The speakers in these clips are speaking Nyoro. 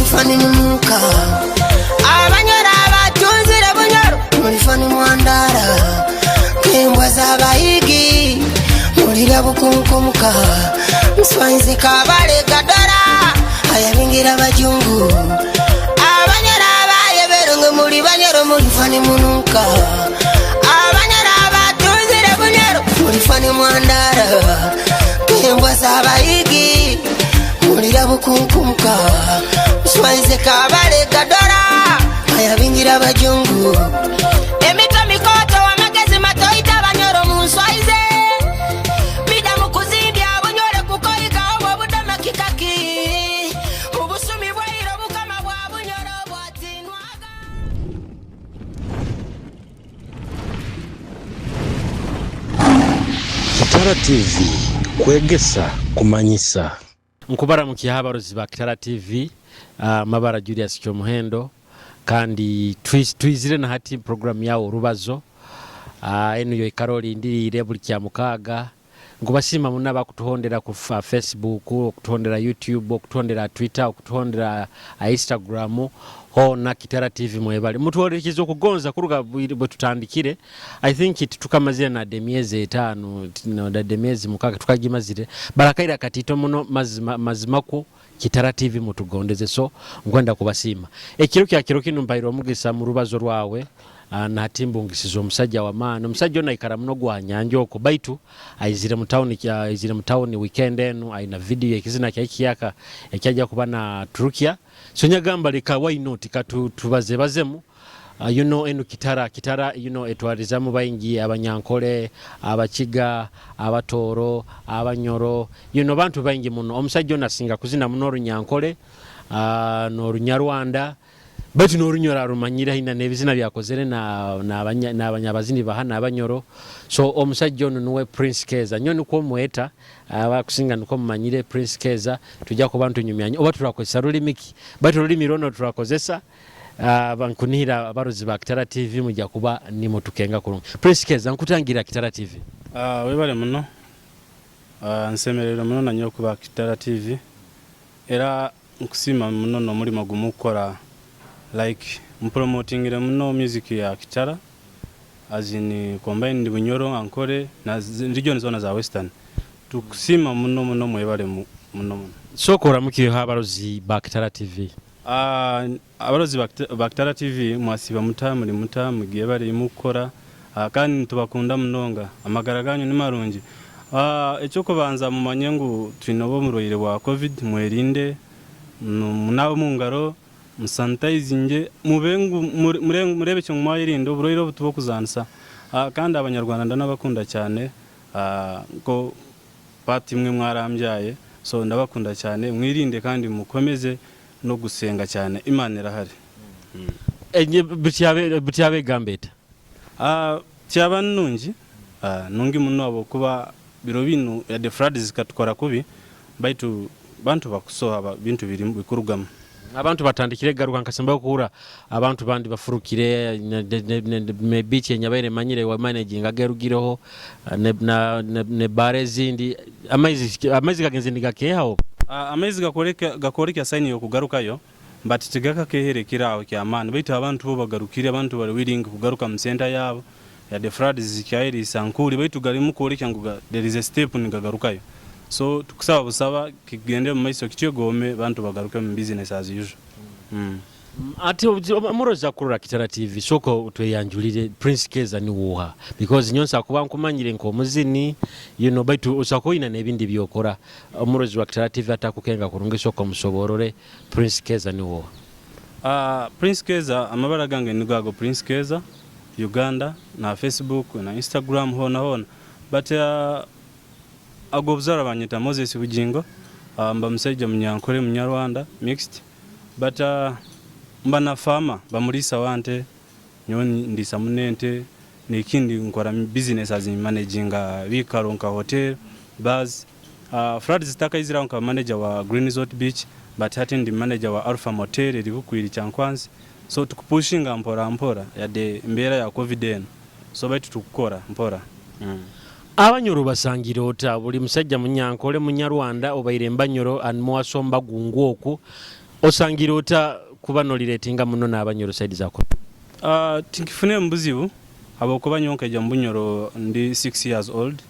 Mulifa nimunuka. Abanyoro abatunzire Bunyoro, mulifa nimwandara nk'embwa z'abayigi, mulira bukunkumuka. Muswanyize Kabale Gadara ayabingira abajungu. Abanyoro abayeberenge muli banyoro, mulifa nimunuka. Abanyoro abatunzire Bunyoro, mulifa nimwandara nk'embwa z'abayigi, mulira bukunkumuka. Muswanyize Kabale Gadara ayabingira abajungu. Emito mikoto, amagezi matoita, abanyoro munswaize mida mukuzimbya Bunyore kukoiga obwo budama kikaki mubusumi bwairo bukama bwa Bunyoro bwatinwaga. Kitara TV, kwegesa, kumanyisa. Nkubaramukyaho abarozi ba Kitara TV, amabara Julius Kyomuhendo, kandi twizire na hati program yawe Orubazo. Enu yoikara olindiriire buli Kyamukaaga. Nkubasiima muno abakutuhondera ku Facebook, okutuhondera YouTube, okutuhondera Twitter, okutuhondera Instagram, hoona Kitara TV mwebale. Mutwolekize okugonza kuruga bwe tutandikire. I think titukamazire nada emyezi 5, nada emyezi 6 tukagimazire. Barakaire akatiito muno mazima, mazimakwo Kitara TV mutugondeze, so nkwenda kubasiima. Ekiro kya kiro kinu mpaire omugisa mu rubazo rwawe, na hati mbungisize omusajja w'amaani. Omusajja onu aikara muno gwa nyanja okwo, baitu aizire mu town, aizire mu town weekend enu, aina video ekizina kya ekiyaka ekyajja kuba na Turukia. So nyagamba leka why not katu tubazebazemu. You know enu Kitara, Kitara you know etwarizamu baingi, Abanyankole, Abakiga, Abatooro, Abanyoro, you know bantu baingi muno. Omusajja ono asinga kuzina muno Orunyankole n'Orunyarwanda, baitu n'Orunyoro arumanyire, aina n'ebizina byakozere n'abanyabazini baha n'Abanyoro. So omusajja onu nuwe Prince Keza, nyowe nukwo mweta, abakusinga nukwo mumanyire Prince Keza. Tujja kuba ntunyumyanya oba turakozesa rulimi ki, baitu orulimi rwona turakozesa. Nkunihira abarozi ba Kitara TV mujja kuba nimutukenga kurungi. Prince Keza, nkutangira Kitara TV. Webale muno. Nsemererwe muno nanyowe kuba Kitara TV, era nkusiima muno n'omulimo gumukukora, like mupromotingire muno music ya Kitara as in combined Bunyoro, Ankole na region zona za Western. Tukusiima muno muno, mwebale muno muno. Sooka oramukireho abarozi ba Kitara TV. Abarozi ba Kitara TV, mwasiiba muta, muri muta, mugyebare imukukora, kandi nitubakunda munonga, amagara ganyu ni marungi. Eky'okubanza mumanye ngu twine oburwaire bwa covid, mwerinde, munaabe omu ngaro, musanitayizinge, mube ngu mureebekye ngu mwayerinda oburwaire obu tibw'okuzaanisa. Kandi Abanyarwanda ndanabakunda kyane, nko part imwe mwarambyaye, so ndabakunda cyane, mwirinde kandi mukomeze no gusenga cyane, Imana irahari. Butyaba egamba eta? Tyaba nungi, nungi muno habwokuba biro binu yadde floods zikatukora kubi, baitu bantu bakusoha bintu biri bikurugamu. Abantu batandikire garuka, nkasembayo kuhurra abantu bandi bafurukire ne beach enyabaire manyire wa managinga gerugireho ne bar ezindi, amaizi gagenze nigakeehaho. Amaizi gakwoleka sign y'okugarukayo, but tigakakeherekere aho kyamaani, baitu abantu bo bagarukire, abantu bari willing kugaruka mu center yaabo, yadde floods zikyayeriisa nkuuli, baitu garimu kwoleka ngu there is a step nigagarukayo. So tukusaba busaba kigende mu maiso kityo goome, bantu bagaruke mu business as usual. Ati omurozi akurora Kitara TV, sooka otweyanjulire, Prince Keza niwe oha? Because nyowe nsobola kuba nkumanyire nk'omuzini, baitu osobola kuba oine n'ebindi byokora. Omurozi wa Kitara TV atakukenga kurungi, sooka omusoborore, Prince Keza niwe oha? Prince Keza, amabara gange nigo ago, Prince Keza Uganda, na Facebook na Instagram hoona hoona, but ag'obuzaarwa banyeta Moses Bugingo, mba musaija Munyankore Munyarwanda mixed, but mba na farmer, mba muriisa w'ante, nyowe ndiisa muno ente, n'ekindi nkora business as in managinga biikaro nka hotel, bars. Floods zitakaizire aho nkaba manager wa Green Resort Beach, but hati ndi manager wa Alpha Motel eri Bukwiri Kyankwanzi, so tukupushinga mpora mpora yadde embeera ya covid enu, so baitu tukukora mpora. Abanyoro obasangire ota? Buli musajja Munyankole, Munyarwanda obaire Mbanyoro and more so Mbagungu oku. Osangire ota kuba noriretinga muno n'Abanyoro side za kunu? Tinkifuniremu buzibu habwokuba nyowe nkaija mu Bunyoro ndi 6 years old,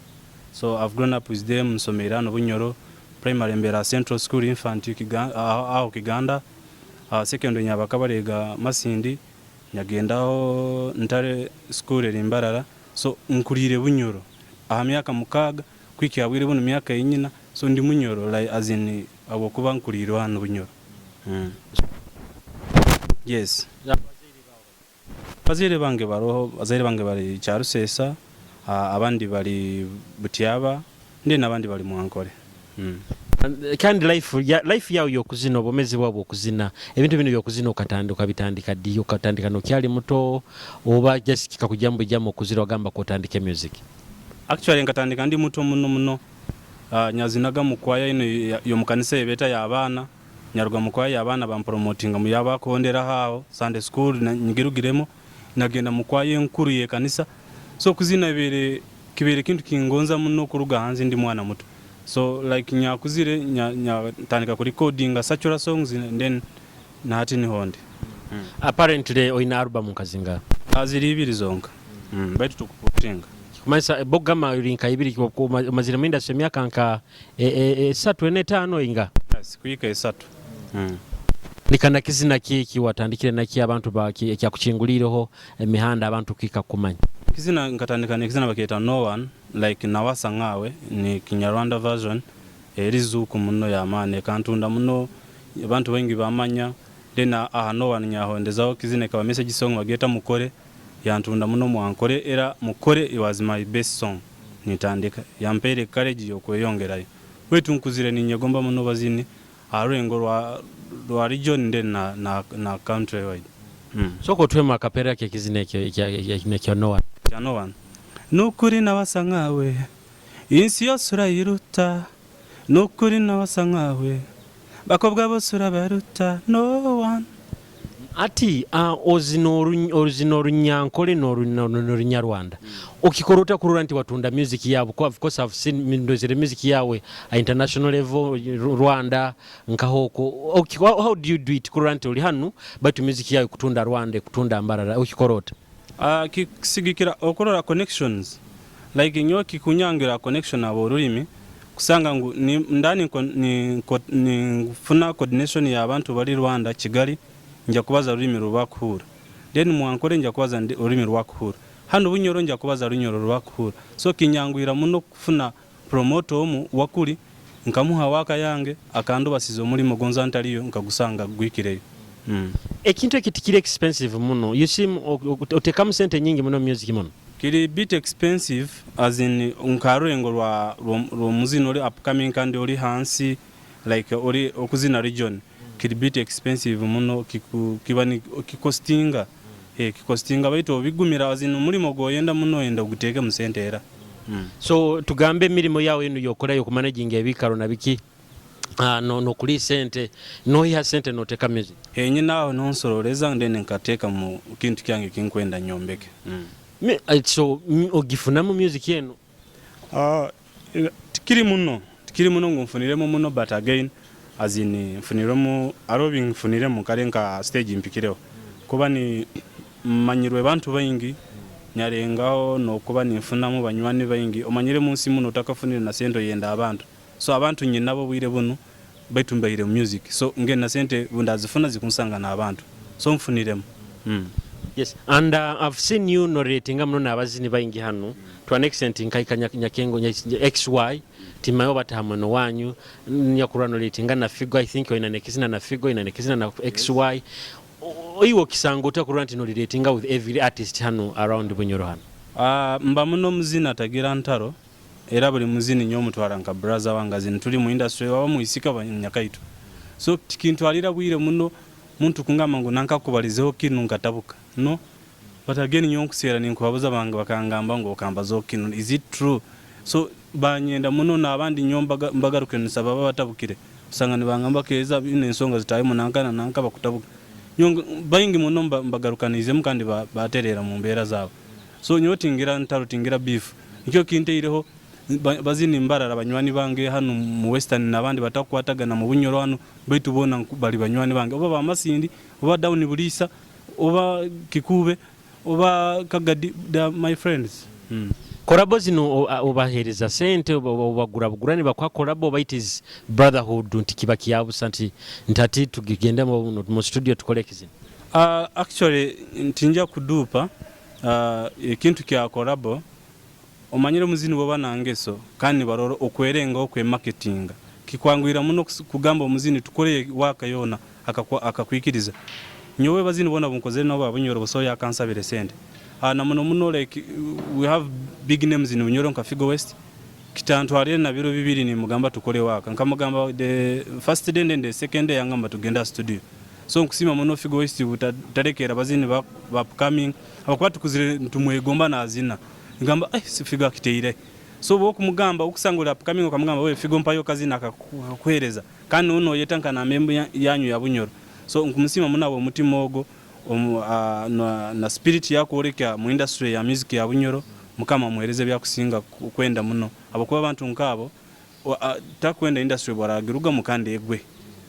so I've grown up with them. Nsomeire hanu Bunyoro primary, mbeera Central School Infant aho Kiganda, secondary Nyabakabalega Masindi, nyagendaho Ntare School eri Mbarara. So nkuriire Bunyoro aha myaka 6 kuhikya bwire bunu myaka 4. So ndi Munyoro, like, as in habwokuba nkuriire hanu Bunyoro. Yes, bazaire bange baroho, bazaire bange bari Kyarusesa, abandi bari Butyaba, ndi n'abandi bari Mwankore. Kandi life ya life yawe yokuzina, obwomezi bwawe bwokuzina, ebintu bino byokuzina okatandika, okabitandika ddi? Okatandika nokyali muto oba just kikakujjamu bujjamu okuzira wagamba kotandike music? Actually nkatandika ndi muto muno muno. Nyazinaga mu kwaya ino y'omukanisa ebeeta y'abaana. Nyaruga mu kwaya y'abaana, bampromotinga mu y'abakonderaho aho Sunday school, ngirugiremu nagenda mu kwaya enkuru y'ekanisa. So kuzina ebere kibeere kintu kingonza muno kuruga hansi ndi mwana muto. So like nyakuzire nyatandika kurecordinga secular songs and then nahati niho ndi. Apparently oyina album nkazinga? Ziri ibiri zonka, baitu tukuputinga. Kumanyisa bogama uri nka ibiri, omazire mu industry emyaka nka 3, 4, 5 inga? Yes, kuhika 3. Nikana kizina ki watandikire naki abantu ekyakukinguliireho emihanda abantu kika kumanya? Kizina nkatandika nekizina bakiyeta No One, like nawasa nkawe, ni Kinyarwanda version eri zuku muno yamaani, ekantunda muno, abantu baingi bamanya. Then aha No One nyahondezaho kizina ekaba message song bagiyeta Mukore, yantunda muno mwankore. Era Mukore, it was my best song nitandika, yampeire courage yokweyongerayo. Baitu nkuzire ninyegomba muno bazini aha rurengo rwa region then na country wide. Sooka otwemu akapera k'ekizina ekyo ekya No One. Kya No One. Nukuri nawasa nkawe, insi yose urayiruta, nukuri nawasa nkawe, bakobwa bose urabaruta, no one. Ati ozina oruzina orunyankole n'orunyarwanda, okikora ota kurora nti watunda music yawe? Of course I've seen, ndozere music yawe a international level, Rwanda nkahoko. How do you do it kurora nti oli hanu baitu music yawe kutunda Rwanda, kutunda Mbarara? Okikora ota? Kisigikira okurora connections, like nyowe kikunyangira connection abo orurimi kusanga ngu ndani nifuna coordination y'abantu bari Rwanda, Kigali, nja kubaza rurimi rwakuhura, then mwankore nja kubaza orurimi rwakuhura, hano Bunyoro nja kubaza Runyoro rwakuhura. So kinyangwira muno kufuna promoter omu wakuri, nkamuha waka yange, akandubasiza omulimo gonza ntaliyo nkagusanga gwikireyo. Ekintu eki tikiri expensive muno? You seem otekamu sente nyingi muno music muno. Kiri bit expensive, as in nkarurengo rwa rw'omuzina ori upcoming kandi ori hansi, like ori okuzina region, kiri bit expensive muno, kiba ni kikostinga, kikostinga, baitu obigumira, as in omulimo gwoyenda muno oyenda oguteeke mu sente era. So tugambe emirimo yawe enu yokora yokumanaginga ebikaro na biki, no nokuliisa ente, noyiha sente noteka music? Henyine aho nonsororeza, then nkateeka mu kintu kyange kinkwenda nyombeke. So ogifunamu music eno? Tikiri muno ngu nfuniremu muno, but again, as in nfuniremu, hariho binfuniremu kare nka stage mpikireho kuba ni manyirwe bantu baingi, nyarengaho nokuba ninfunamu banywani baingi. Omanyire munsi muno otakafunire na sente oyenda abantu. So abantu nyinabo obwire bunu, baitu mbaire mu music, so ngenda na sente bundazifuna zikunsanga n'abantu, so nfuniremu. Yes, and I've seen you noratinga muno n'abazini baingi hanu to an extent nkaika Nyakengo XY timayo bata hamwe no wanyu nyakurwa noratinga na Figo. I think oina nekizina na Figo, ina nekizina na XY. Iwe okisanga ota kurora nti noriretinga with every artist hano around Bunyoro hano? Mba muno muzina tagira ntaro, era buli muzini nyo omutwara nka brother wange, as in tuli mu industry baba muisika banyakaitu, so tikintwalira bwire muno muntu kungamba ngu nankakubalizeho kinu nkatabuka no. But again nyo nkuseera ninkubabuza bange bakangamba ngu okambazaho kinu, is it true? So banyenda muno n'abandi nyo mbagarukire nisaba baba batabukire, osanga nibangamba keza bino ensonga zitahemu nanka na nanka bakutabuka. Nyo baingi muno mbagarukanizemu kandi batereera mu mbeera zaabo. So nyowe tingira ntaro, tingira beef, nikyo kinteireho. Bazini mbarara banywani bange hanu mu Western n'abandi batakukwatagana mu Bunyoro hanu, baitu boona bali banywani bange, oba ba Masindi, oba down Buliisa, oba Kikuube, oba Kagadi, they are my friends. Collabo zinu obahereza sente, obagura bugura nibakuha collabo, oba it is brotherhood nti kiba kyabusa nti hati tugende mu studio tukole ekizina? Actually ntinja kuduupa ekintu kya collabo. Omanyire omuzini bwoba na ngeso kandi nibarora okwerengaho okwemarketinga, kikwanguhira muno kugamba omuzini tukore work yoona akakwikiriza. Nyowe bazini boona bunkozere nabo ba Bunyoro busaho yakansabire sente. Na muno muno like we have big names in Bunyoro nka Figo West, kitantwarire na biro bibiri nimugamba tukore work. Nkamugamba the first day then the second day yangamba tugende aha studio. So nkusiima muno Figo West butarekeera bazini ba upcoming habwokuba tukuzire nitumwegomba nazina. Ngamba eh si Figo akiteire. So obu okumugamba okusanga ori upcoming okamugamba we Figo mpayo kazina akakuhereza kandi niwe noyeta nka namba emwe yanyu ya Bunyoro. So nkumusiima muno ahabw'omutima ogwo na spirit yakworeka mu industry ya music ya Bunyoro. Mukama amuhereze ebyakusinga kwenda muno habwokuba abantu nkaabo takwenda industry bwaragirugamu kandi egwe.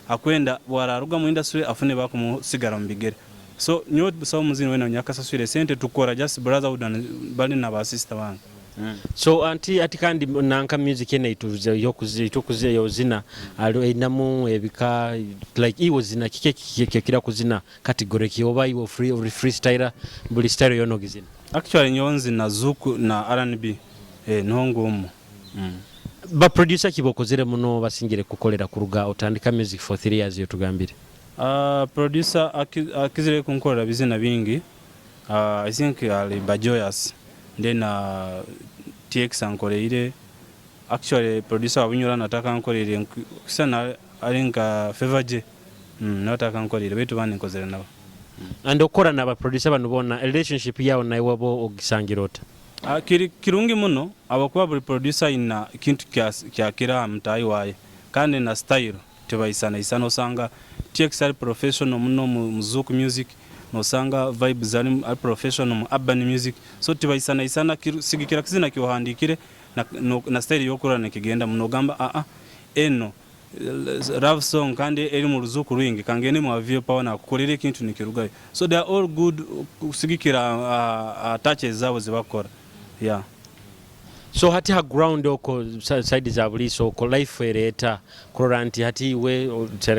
Akwenda bwararuga mu industry afune bakumusigara mu bigere. So nyowe busaho muzini wena nyakasaswire sente, tukora just brotherhood and bali na ba sister bange. So anti ati kandi nanka music ene itukuze yozina alinamu ebika, like iwe zina kike kikira kuzina category ki, oba iwe free ori freestyler, buli style yono gizina? Actually nyowe nzina zouk na R&B, niho ngumu. Ba producer ki bokozere muno basingire kukolera kuruga otandika music for 3 years yotugambire? Producer akizire kunkorera bizina bingi, I think ali Bajoyous, then TX ankoreire. Actually producer wa Bunyoro natakankoreire, kusana ari nka Favor J, nawe atakankoreire, baitu bandi nkozere nabo. And okora na ba producer banu bona, relationship yao naiwe bo ogisangira ota? Kiri kirungi muno abakuba buli producer ayina kintu kyakira mutayi waye kandi na style tibaisana isana. Osanga TX ari professional muno mu zouk music, nosanga Vibes ari professional mu urban music, so tibaisana isana. Sigikira kizina kyohandikire na style yokurora nikigenda muno, ogamba aa eno love song kandi eri mu ruzuku rwingi, kangende mu Avio Power nakukolera ekintu nikirugayo. So they are all good kusigikira touches zabo zibakora, yeah. So hati ha ground oko side za buliisa oko life ereeta kurora nti hati iwe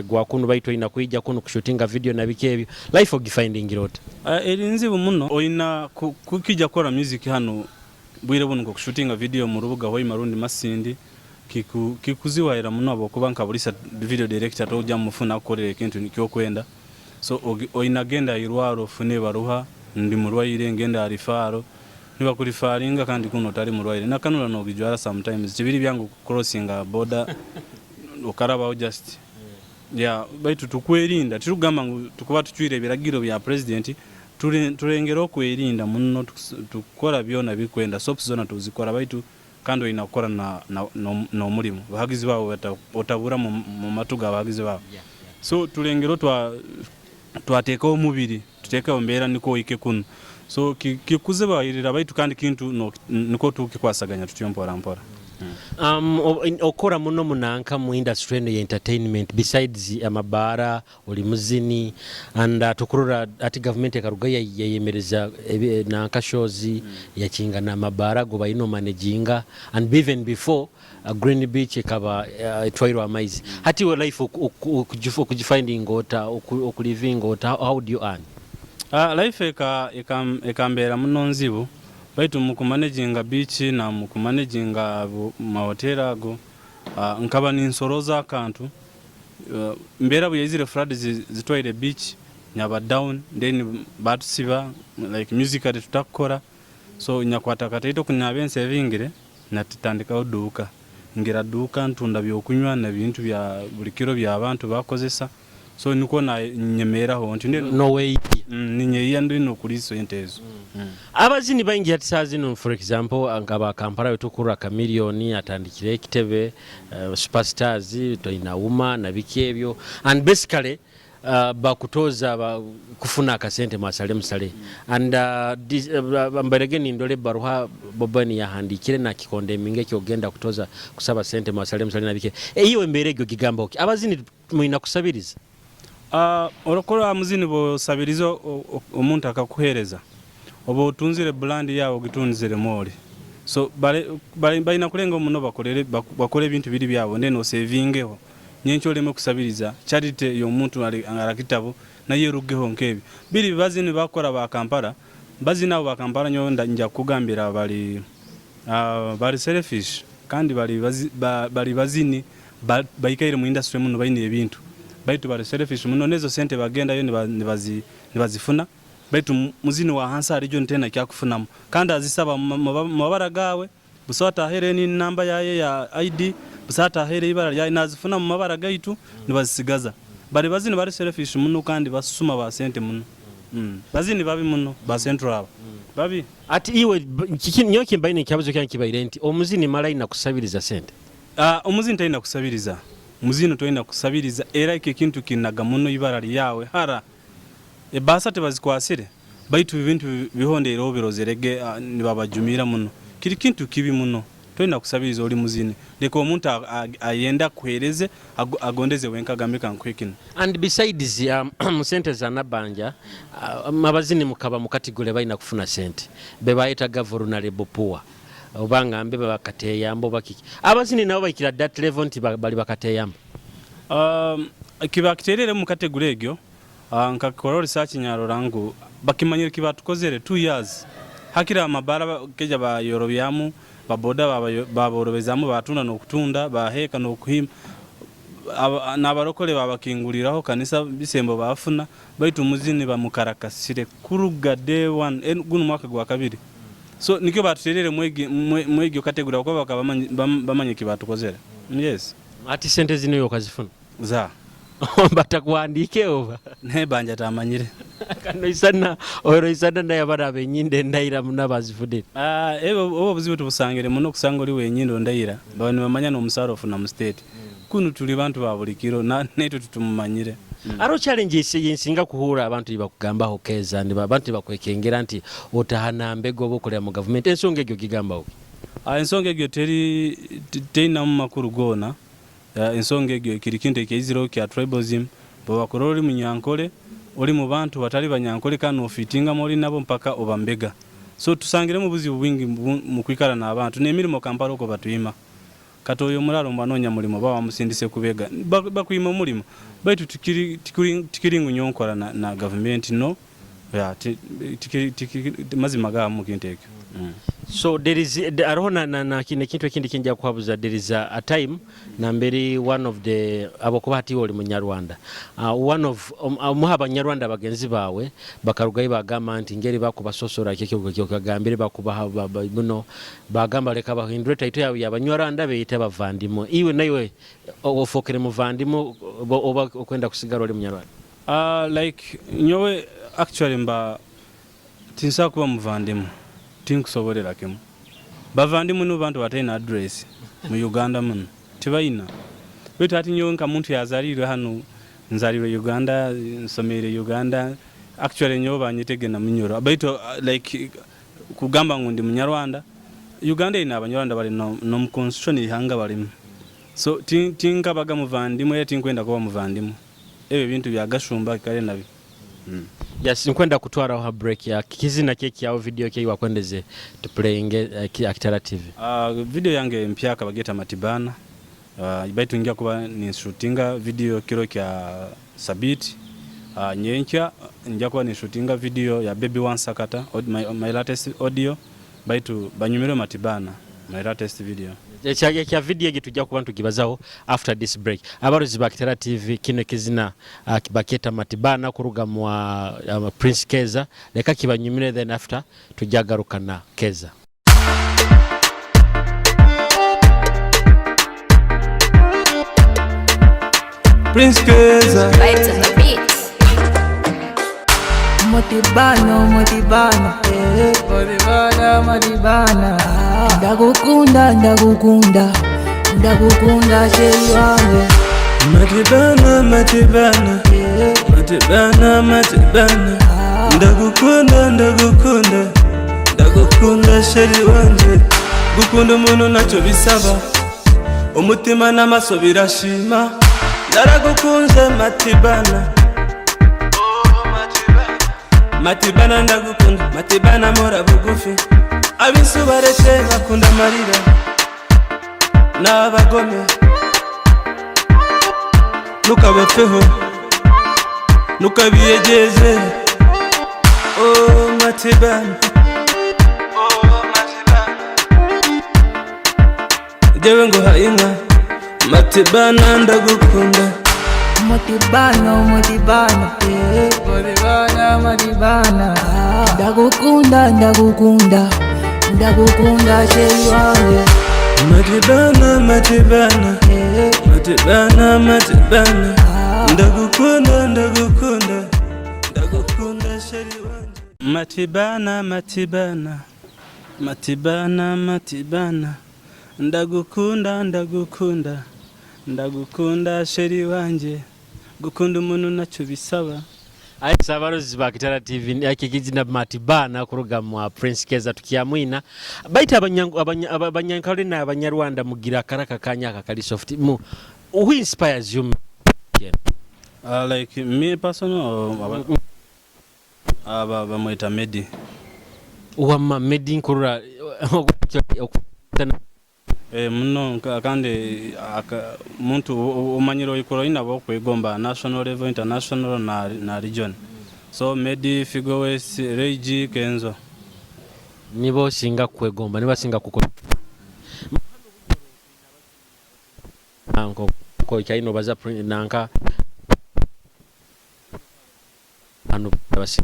gwa kunu baitu oyina kwija kunu kushootinga video na biki ebyo, life ogifindingira ota? Eri nzibu muno. Oyina kukija kukora music hanu bwire bunu, nko kushootinga video mu rubuga Hoima rundi Masindi kikuziwahira muno habwokuba nka bulisa video director tojja mufuna akukorera ekintu nikyokwenda. So oyina genda irwaro ofune baruha, ndi murwaire ngenda referral, nibakurifaringa kandi kuno otali murwaire nakanura nogijwara. Sometimes kibiri byangu crossinga border okarabaho just, yeah. Baitu tukwerinda, titukugamba ngu tukuba tucwire ebiragiro bya president, turengera okwerinda muno, tukora byona bikwenda, soaps zona tuzikora, baitu kandi oyina kukora n'omurimo bahagizi bawe otabura mu matu g'abahagizi bawe. So tulengera twateekaho omubiri, tuteekaho embeera niko ohike kunu. So kikuzibahirira, baitu kandi kintu niko tukikwasaganya tutyo mpora mpora. Okora muno munanka mu industry eno ya entertainment, besides amabaara oli muzini, and tukurora ati government ekaruga yayemereza nanka shows, yakinga n'amabaara ago balina omanaginga, and even before Green Beach ekaba etwairwe amaizi. Hati iwe life okugifindinga ota, okulivinga ota, how do you earn? Life ekambeera muno nzibu, baitu mukumanaginga beach na mukumanaginga mahoteri ago, nkaba ninsoroza akantu. Mbeera bwe yaizire, flood zitwaire beach, nyaba down, then batusiba like musically tutakukora. So nyakwata akataito kunaba ensevingire, natandikaho duuka, ngira duuka ntunda byokunywa na bintu bya buli kiro by'abantu bakozesa. So niko nyemeeraho nti noweyiya. Ninyeyiya ndi nokulisa ente ezo. Abazini baingi hati saa zino, for example nkaba Kampala wetukurra Chameleone atandikire ekitebe, Superstars toina Uma na biki ebyo, and basically Bakutoza kufuna akasente mwasale musale and mbairege nindora ebaruha Bobi Wine yahandikire nakikondeminga ekyogenda kutoza kusaba sente mwasale musale nabike. Iwe embeera egyo ogigambaho ki? Abazini mwina kusabiriza? Orokora muzini bwosabiriza omuntu akakuhereza oba otunzire brand yawe ogitunziremu ori so balina kulengaho muno bakore ebintu biri byabo then osevingeho nyenkya oleme kusabiriza charity yomuntu arakitabo nayo erugeho nkebi biri bazini bakora ba Kampala bazini abo ba Kampala nyowe nja kukugambira bari selfish kandi bari bazini baikaire mu industry muno baine ebintu baitu bari selfish muno nezo sente bagendayo nibazifuna baitu muzini wa hansi arijo ntena kyakufunamu kandi azisaba mu mabara gawe busaho atahere ni namba yaye ya ID busaho atahere ibara lyaye nazifuna mu mabara gaitu nibazisigaza bari bazini bari selfish muno kandi basuma ba sente muno bazini babi muno ba central aba babi. Ati iwe nyowe kimbaine ekihabuzo kyange kibaire nti omuzini mara aina kusabiriza sente. Omuzini taina kusabiriza, muzini toina kusabiriza era ekyo ekintu kinaga muno ibara lyawe hara ebasa tebazikwasire baitu ebintu bihondeireho birozerege nibabajumira muno kiri kintu kibi muno toina kusabiriza oli muzini leka omuntu ayende akuhereze agondeze wenka agambe kankuhe kinu. And besides mu sente za Nabanja abazini mukaba mu category balina kufuna sente bebayetaga vulnerable poor oba ngambe bakateyamba oba kiki abazini nabo baikira that level nti bali bakateyamba. Kiba kiterere mu category egyo nkakora research nyarora ngu bakimanyire kibatukozere 2 years hakira amabara keja bayorobyamu baboda baborobezamu batunda nokutunda baheka nokuhima nabarokole babakinguliraho kanisa bisembo bafuna baitu muzini bamukarakasire kuruga day one guno mwaka gwa kabiri so nikyo batuterere mwegyo category kuba bakaba bamanye kibatukozere. Yes. Ati sente zino yokazifuna za batakuhandike oba ne banja tamanyire kanoisana oroisana naye abana abenyinde ndaira muno abazifudire. Ebo obuzibu tubusangire muno kusanga oli wenyindo ndaira baba nibamanya n'omusaro ofuna mu state kunu tuli bantu ba buli kiro netwe tutumumanyire. Aro challenge yensinga kuhura abantu ibakugambaho Keza ni abantu ibakwekengera nti otahana mbego oba okolera mu government ensonga egyo gigambaho. Ensonga egyo teri terina mu makuru gona. Ensonga egyo kiri kintu ekeiziro kya tribalism bwabakora oli munyankole oli mu bantu batali banyankole kandi ofitinga muri nabo mpaka oba mbega so tusangiremu buzibu bwingi mu kwikara n'abantu n'emirimo Kampala oko batuyima kati oyo omuraro mbanonya mulimo bawa musindise kubega bakuyima omulimo baitu tikiri ngu nyonkora na government no ya tikiri mazima ga mu kintu ekyo. So there is aroho na kine kintu ekindi kinja kuhabuza there is a time namberi one of the abokuba hati oli munyarwanda one of omuha abanyarwanda bagenzi bawe bakarugayo bagamba nti ngeri bakubasosora kyo kagambire bakubaha muno bagamba leka bahindure taito yawe yabanyarwanda beyita bavandimo iwe naiwe ofokere muvandimo oba okwenda kusigara oli munyarwanda. Like nyowe actually mba tinsa kuba muvandimo tinkusoborera kimu bavandimo no bantu bataina address mu Uganda muno tibaina baitu ati nyowe nka muntu yazalirwe hano nzalirwe Uganda nsomere Uganda actually nyowe banyetege na munyoro baitu like kugamba ngu ndi munyarwanda Uganda ina abanyarwanda bali no mu constitution ihanga balimu so tinkabaga muvandimo era tinkwenda kuba muvandimo ebyo bintu bya gashumba kale nabyo. Yes, nkwenda kutwara ha break ya kizina keki yao video keki wakwendeze to playing Akitara TV. Video yange mpyaka bageta Matibana. Baitu ngia kuba ni shootinga video kiro kya Sabiti. Nyenkya ngia kuba ni shootinga video ya Baby One Sakata, my latest audio baitu banyumiro Matibana, my latest video. Ekya video egi tujja kuba ntugibazaho after this break. Abarozi ba Kitara TV kino kizina baketa Matibana kuruga mu Prince Keza leka kibanyumire then after tujjagarukana Keza. Prince Keza Vibes on the beat. Matibana, matibana, matibana, matibana. Ndagukunda, ndagukunda, ndagukunda sheri wange. Matibana, matibana, Matibana, matibana, ndagukunda, ndagukunda, ndagukunda chérie wanje. Gukunda umuntu ntacyo bisaba, umutima n'amaso birashima. Naragukunze matibana, matibana, ndagukunda matibana, mora bugufi. Ab'insu bareke bakunda amarira n'abagome, ntukabapfeho, ntukabiyegeze. Oh matibana, oh matibana, jewe nguhaye inka matibana, ndagukunda. Matibana, matibana, eh, matibana, matibana. Ndagukunda, ndagukunda, ndagukunda chérie wange. Matibana, matibana, Eh, matibana, matibana, ndagukunda, ndagukunda, ndagukunda chérie wanje. Matibana, matibana, matibana, matibana, ndagukunda, ndagukunda, ndagukunda chérie wanje. Gukunda umuntu ntacyo bisaba. Aisa abarozi ba Kitara TV, akikizina Matibana kuruga mwa Prince Keza tukiamwina baita abanyankole na abanyarwanda mugira karaka kanyaka kali soft mu. Who inspires you? Like me personal or aba bamwita Meddy. Wamma Meddy nkurura? Muno kandi muntu umanyire oyikora oyina bokwegomba national level, international na region. So Meddy, Figo West, Ray G, Kenzo. Nibo singa kwegomba, niba singa kuko anko ko kyayino baza nanka hano basi.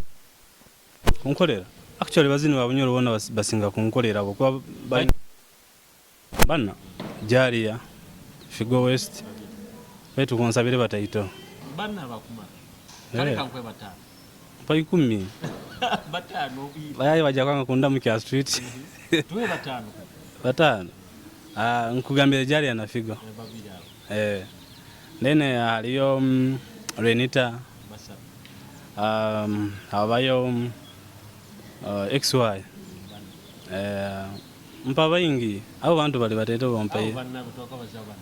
Kunkolera, actually bazini babunyoro bona basinga kunkolera kuba bana Jaria, Figo West, betu kunsabire bataito. Bana bakuma. Kale kankwe batano. Pa 10. Batano. Bayayi bajja kwanga kunda mu kya street. Tuwe batano. Batano. Ah, nkugambire Jaria na Figo. Babiri abo. Then haliyo Renita. Basatu. Habayo XY. Mpa bayingi abo bantu bali batete bompaye. Bana kutoka bazaba.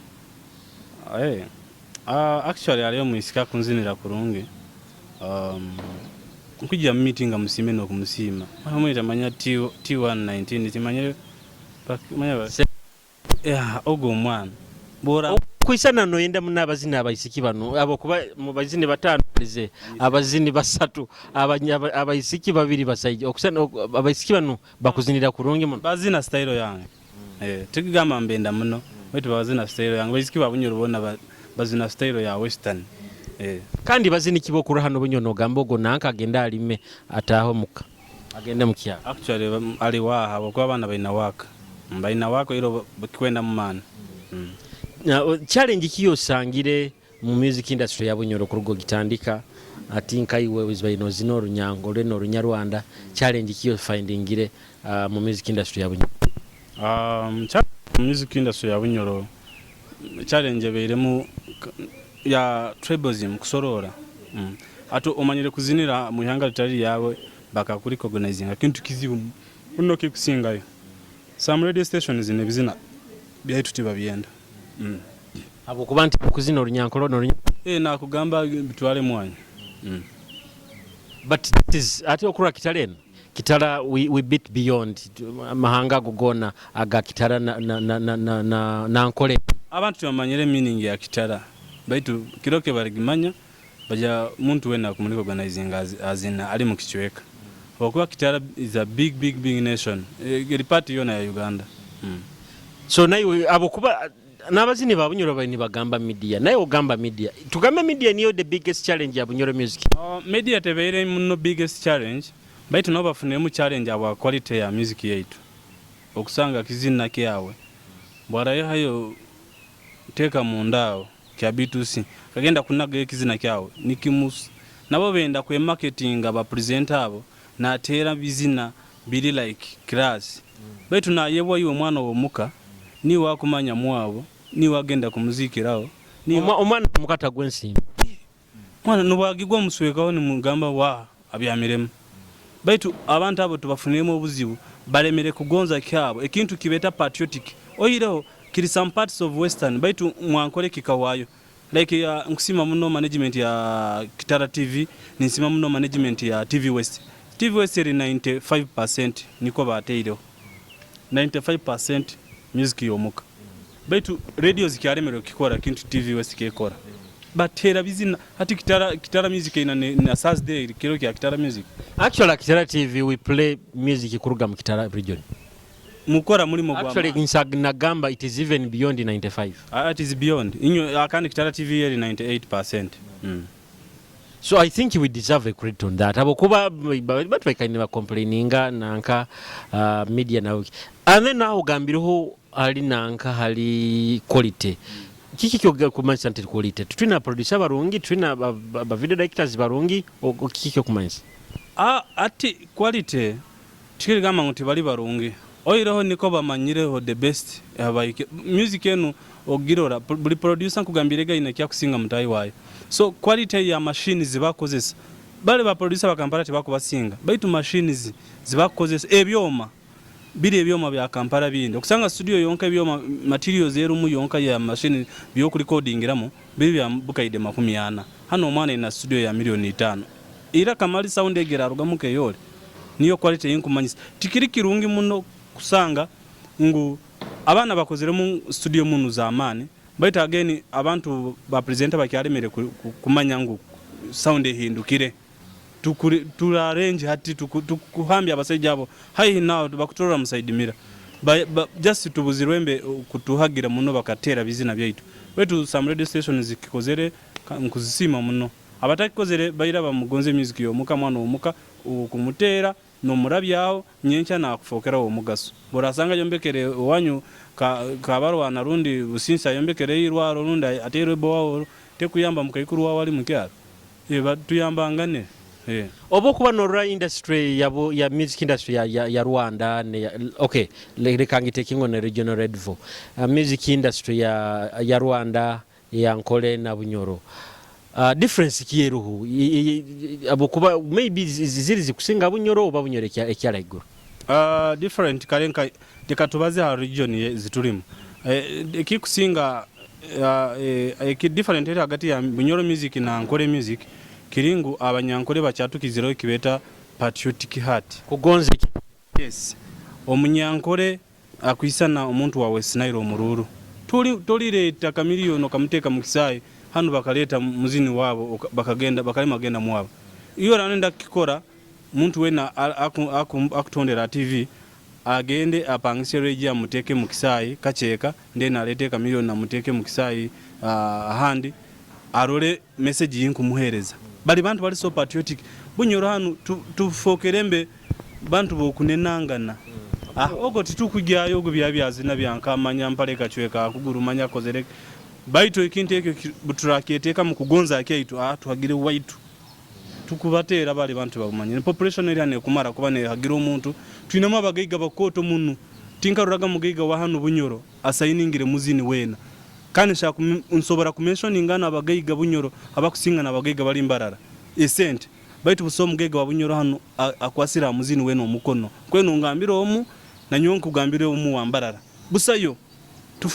Actually haliyo mwisika kunzinira kurungi. Nkujja mu meeting nga musime n'okumusiima. Mwamwita manya T119 timanye manya yeah, ogwo omwana. Bora Kwisana noyenda muna abazini abaisiki bano abo kuba mu bazini batano ze abazini basatu, abaisiki babiri basaija okusana abaisiki bano bakuzinira kurungi muno. Bazina style yange. Tikigamba mbenda muno. Wetu bazina style yange. Baisiki babunyoro bona bazina style ya western. Kandi bazini kibokura hano bunyono gamba ogo nanka agenda alime ataho muka agende mu kyalo. Actually ali waha kuba abana balina waka. Balina waka iro bakikwenda mu maana. Na, challenge ki yosangire mu music industry ya Bunyoro kurugo gitandika ati nkaiwe wizbaino zino runyango leno runyarwanda, challenge ki yo findingire mu music industry ya Bunyoro? Music industry ya Bunyoro challenge beiremu ya tribalism, kusorora. Ato omanyire kuzinira mu ihanga litali yawe bakakurecognizinga kintu kizibu muno kikusingayo. Some radio stations nebizina byaitu tibabyenda. Abo kuba nti kuzina orunyankolo n'orunya Nakugamba bitwale mwanya. But it is ate okura Kitara eno Kitara we beat beyond amahanga ago gona aga Kitara na Nkole. Abantu tibamanyire meaning ya Kitara baitu kiroke barigimanya baja muntu wena kumurecognizinga azina ali mu kichweka. Okuba Kitara is a big, big, big nation. Eri part yona ya Uganda. So naye abo kuba n'abazini ba Bunyoro bali bagamba media, naye ogamba media, tugambe media niyo the biggest challenge ya Bunyoro music. Media tebeire muno biggest challenge, baitu nabo bafuniremu challenge abwa quality ya music yaitu. Okusanga kizina kyawe bwarayo teka mundao kya B2C kagenda kunaga ekizina kyawe nikimus nabo benda kwe marketing aba presenter abo natera bizina biri like class. Baitu nayebwa iwe mwana womuka ni wakumanya mwabo ni wagenda kumuzikirawo ni Omwana mukata gwensimbi. Mwana nobwagigwa muswekaho nimugamba wa abyamiremu. Baitu abantu abo tubafuniremu obuzibu, balemere kugonza kyabo ekintu kibeta patriotic. Oihireho kiri some parts of western, baitu mwankole kikahwayo. Like nkusiima muno management ya Kitara TV, ninsiima muno management ya TV West. TV West eri 95% nikwo bateireho. 95% music yomuka. Baitu radio zikyaremerwe kukikora ekintu TV West kekora. Batera bizina hati Kitara, Kitara Music eina na Thursday kiro kya Kitara Music. Actually Kitara TV we play music kuruga mu Kitara region. Mukora mulimo gwa Actually nagamba it is even beyond 95. It is beyond. Inyo akandi Kitara TV eri 98%. So I think we deserve a credit on that. Abo kuba batwekaine ba complaininga nanka media nawe. And then now ogambireho hali nanka hali quality. Kiki kyo kumanyisa nti quality? Tulina producer barungi, tulina ba video directors barungi, kiki kyo kumanyisa? Ati quality tikirigamba ngu tibali barungi. Oireho niko bamanyireho the best abaike. Music enu ogirora buli producer nkugambire gaina kyakusinga mutayi wayo. So quality ya machines zibakozesa. Bale ba producer bakampala tibakubasinga. Baitu machines zibakozesa ebyoma. Biri ebyoma bya Kampala bindi. Okusanga studio yonka ebyoma materials erumu yonka ya machine byokurecordingiramu biri bya bukaide 40. Hano omwana ina studio ya 5,000,000. Ira kamali sound egera arugamu keyole. Niyo quality yinkumanyisa. Tikiri kirungi muno kusanga ngu abana bakozeremu studio munu za amani. Baitu again abantu ba presenter bakyalemere kumanya ngu sound ehindukire. Tura arrange hati tukuhambya abasajja abo haihi nawe bakutorora musaidimira. Just tubuzirwembe kutuhagira muno bakatera bizina byaitu. Wetu some radio stations zikikozere nkuzisima muno. Abatakikozere baira bamugonze music yomuka mwana omuka okumutera nomurabyaho nyenkya nakufokera omugaso. Borasanga yombekere wanyu kabarwana rundi businsa yombekere irwaro rundi aterwe bowa tekuyamba mukaikuru wawali mukyaro. Tuyambangane. Oba kuba norora industry ya music industry ya Rwanda ne ya, okay, reka ngitekingo ne regional redvo. Music industry ya Rwanda ya Nkole na Bunyoro. Difference kieruhu abo kuba maybe ziri zikusinga Bunyoro oba Bunyoro ekyala iguru. Different karenka tekatubaze ha region zitulimu. Ekikusinga eki different eri hagati ya Bunyoro music na Nkole music kiringu abanyankole bacyatukiziraho kibeta patriotic heart. Kugonza iki? Yes. Omunyankole akwisana omuntu wawe Sinairo omururu. Tolireta kamiliyoni okamuteka mu kisaayi hano bakaleta muzini wabo bakagenda bakalema genda mwabo. Iyo ranenda kikora muntu wena akutondera TV agende apangise reji amuteke mu kisaayi kacheka ndena alete kamiliyoni namuteke mu kisaayi ahandi arole message yinkumuhereza. Bali bantu bali so patriotic. Bunyoro hano tufokerembe bantu bokunenangana. Ogo titukujyayo ogo bya byazina byankamanya mpale kachweka akugurumanya kozere. Baitu ekintu ekyo buturaketeka mu kugonza akeitu tuhagire waitu. Tukubatera bali bantu babumanye. Population eri hano kumara kuba ne hagira omuntu. Twinamo abagaiga bakoto munu. Tinkaruraga mugaiga wa hano Bunyoro asayiningire muzini wena. Kandi nshaka nsobora kumentioninga abagaiga Bunyoro abakusinga nabagaiga bali mbarara. Esente baitu buso mugaiga wa Bunyoro hano akwasira muzini wena omukono. Kweno ngambira omu na nyowe nkugambire omu wa Mbarara. Busayo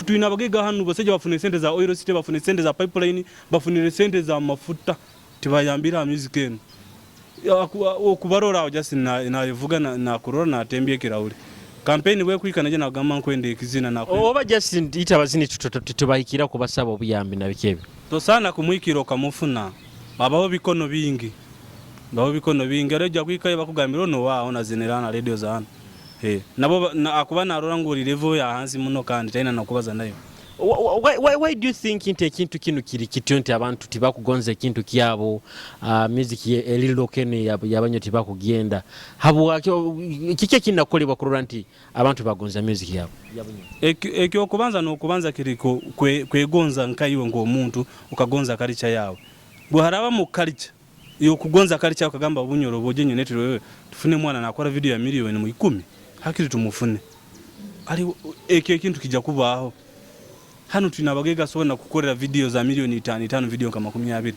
twina abagaiga hano basajja bafune sente za oil city, bafune sente za pipeline, bafunire sente za mafuta tibayambira music eno. Okubarora aho just navuga na kurora natembye kirahure. Campaign we kwikana je nagamba nkwende ekizina na oba just ita bazini tutubahikira kubasaba obuyambi na bikebe. Tosana kumwikiro kamufuna. Babaho bikono bingi. Babaho bikono bingi reja kwikaye bakugambira ono wao na zinerana radio za hano. Nabo akuba narora ngo level ya hansi muno kandi taina nakubaza nayo. Why do you think nti ekintu kino kiri kityo nti abantu tibakugonza ekintu kyabo, music erilokene yabanyo tibakugenda? Habwaki kiki ekinakolebwa kurora nti abantu bagonza music yabo? Ekyo okubanza n'okubanza kiri kwegonza nkaiwe ng'omuntu ukagonza culture yawe. Bwe haraba mu culture yokugonza culture ukagamba Bunyoro bojenye netu wewe tufune mwana nakora video ya milioni mu 10 hakiri tumufune. Ali ekyo ekintu kijja kubaaho. Hano tulina abagaiga asobola kukolera video za milioni 5 5 video nka 20.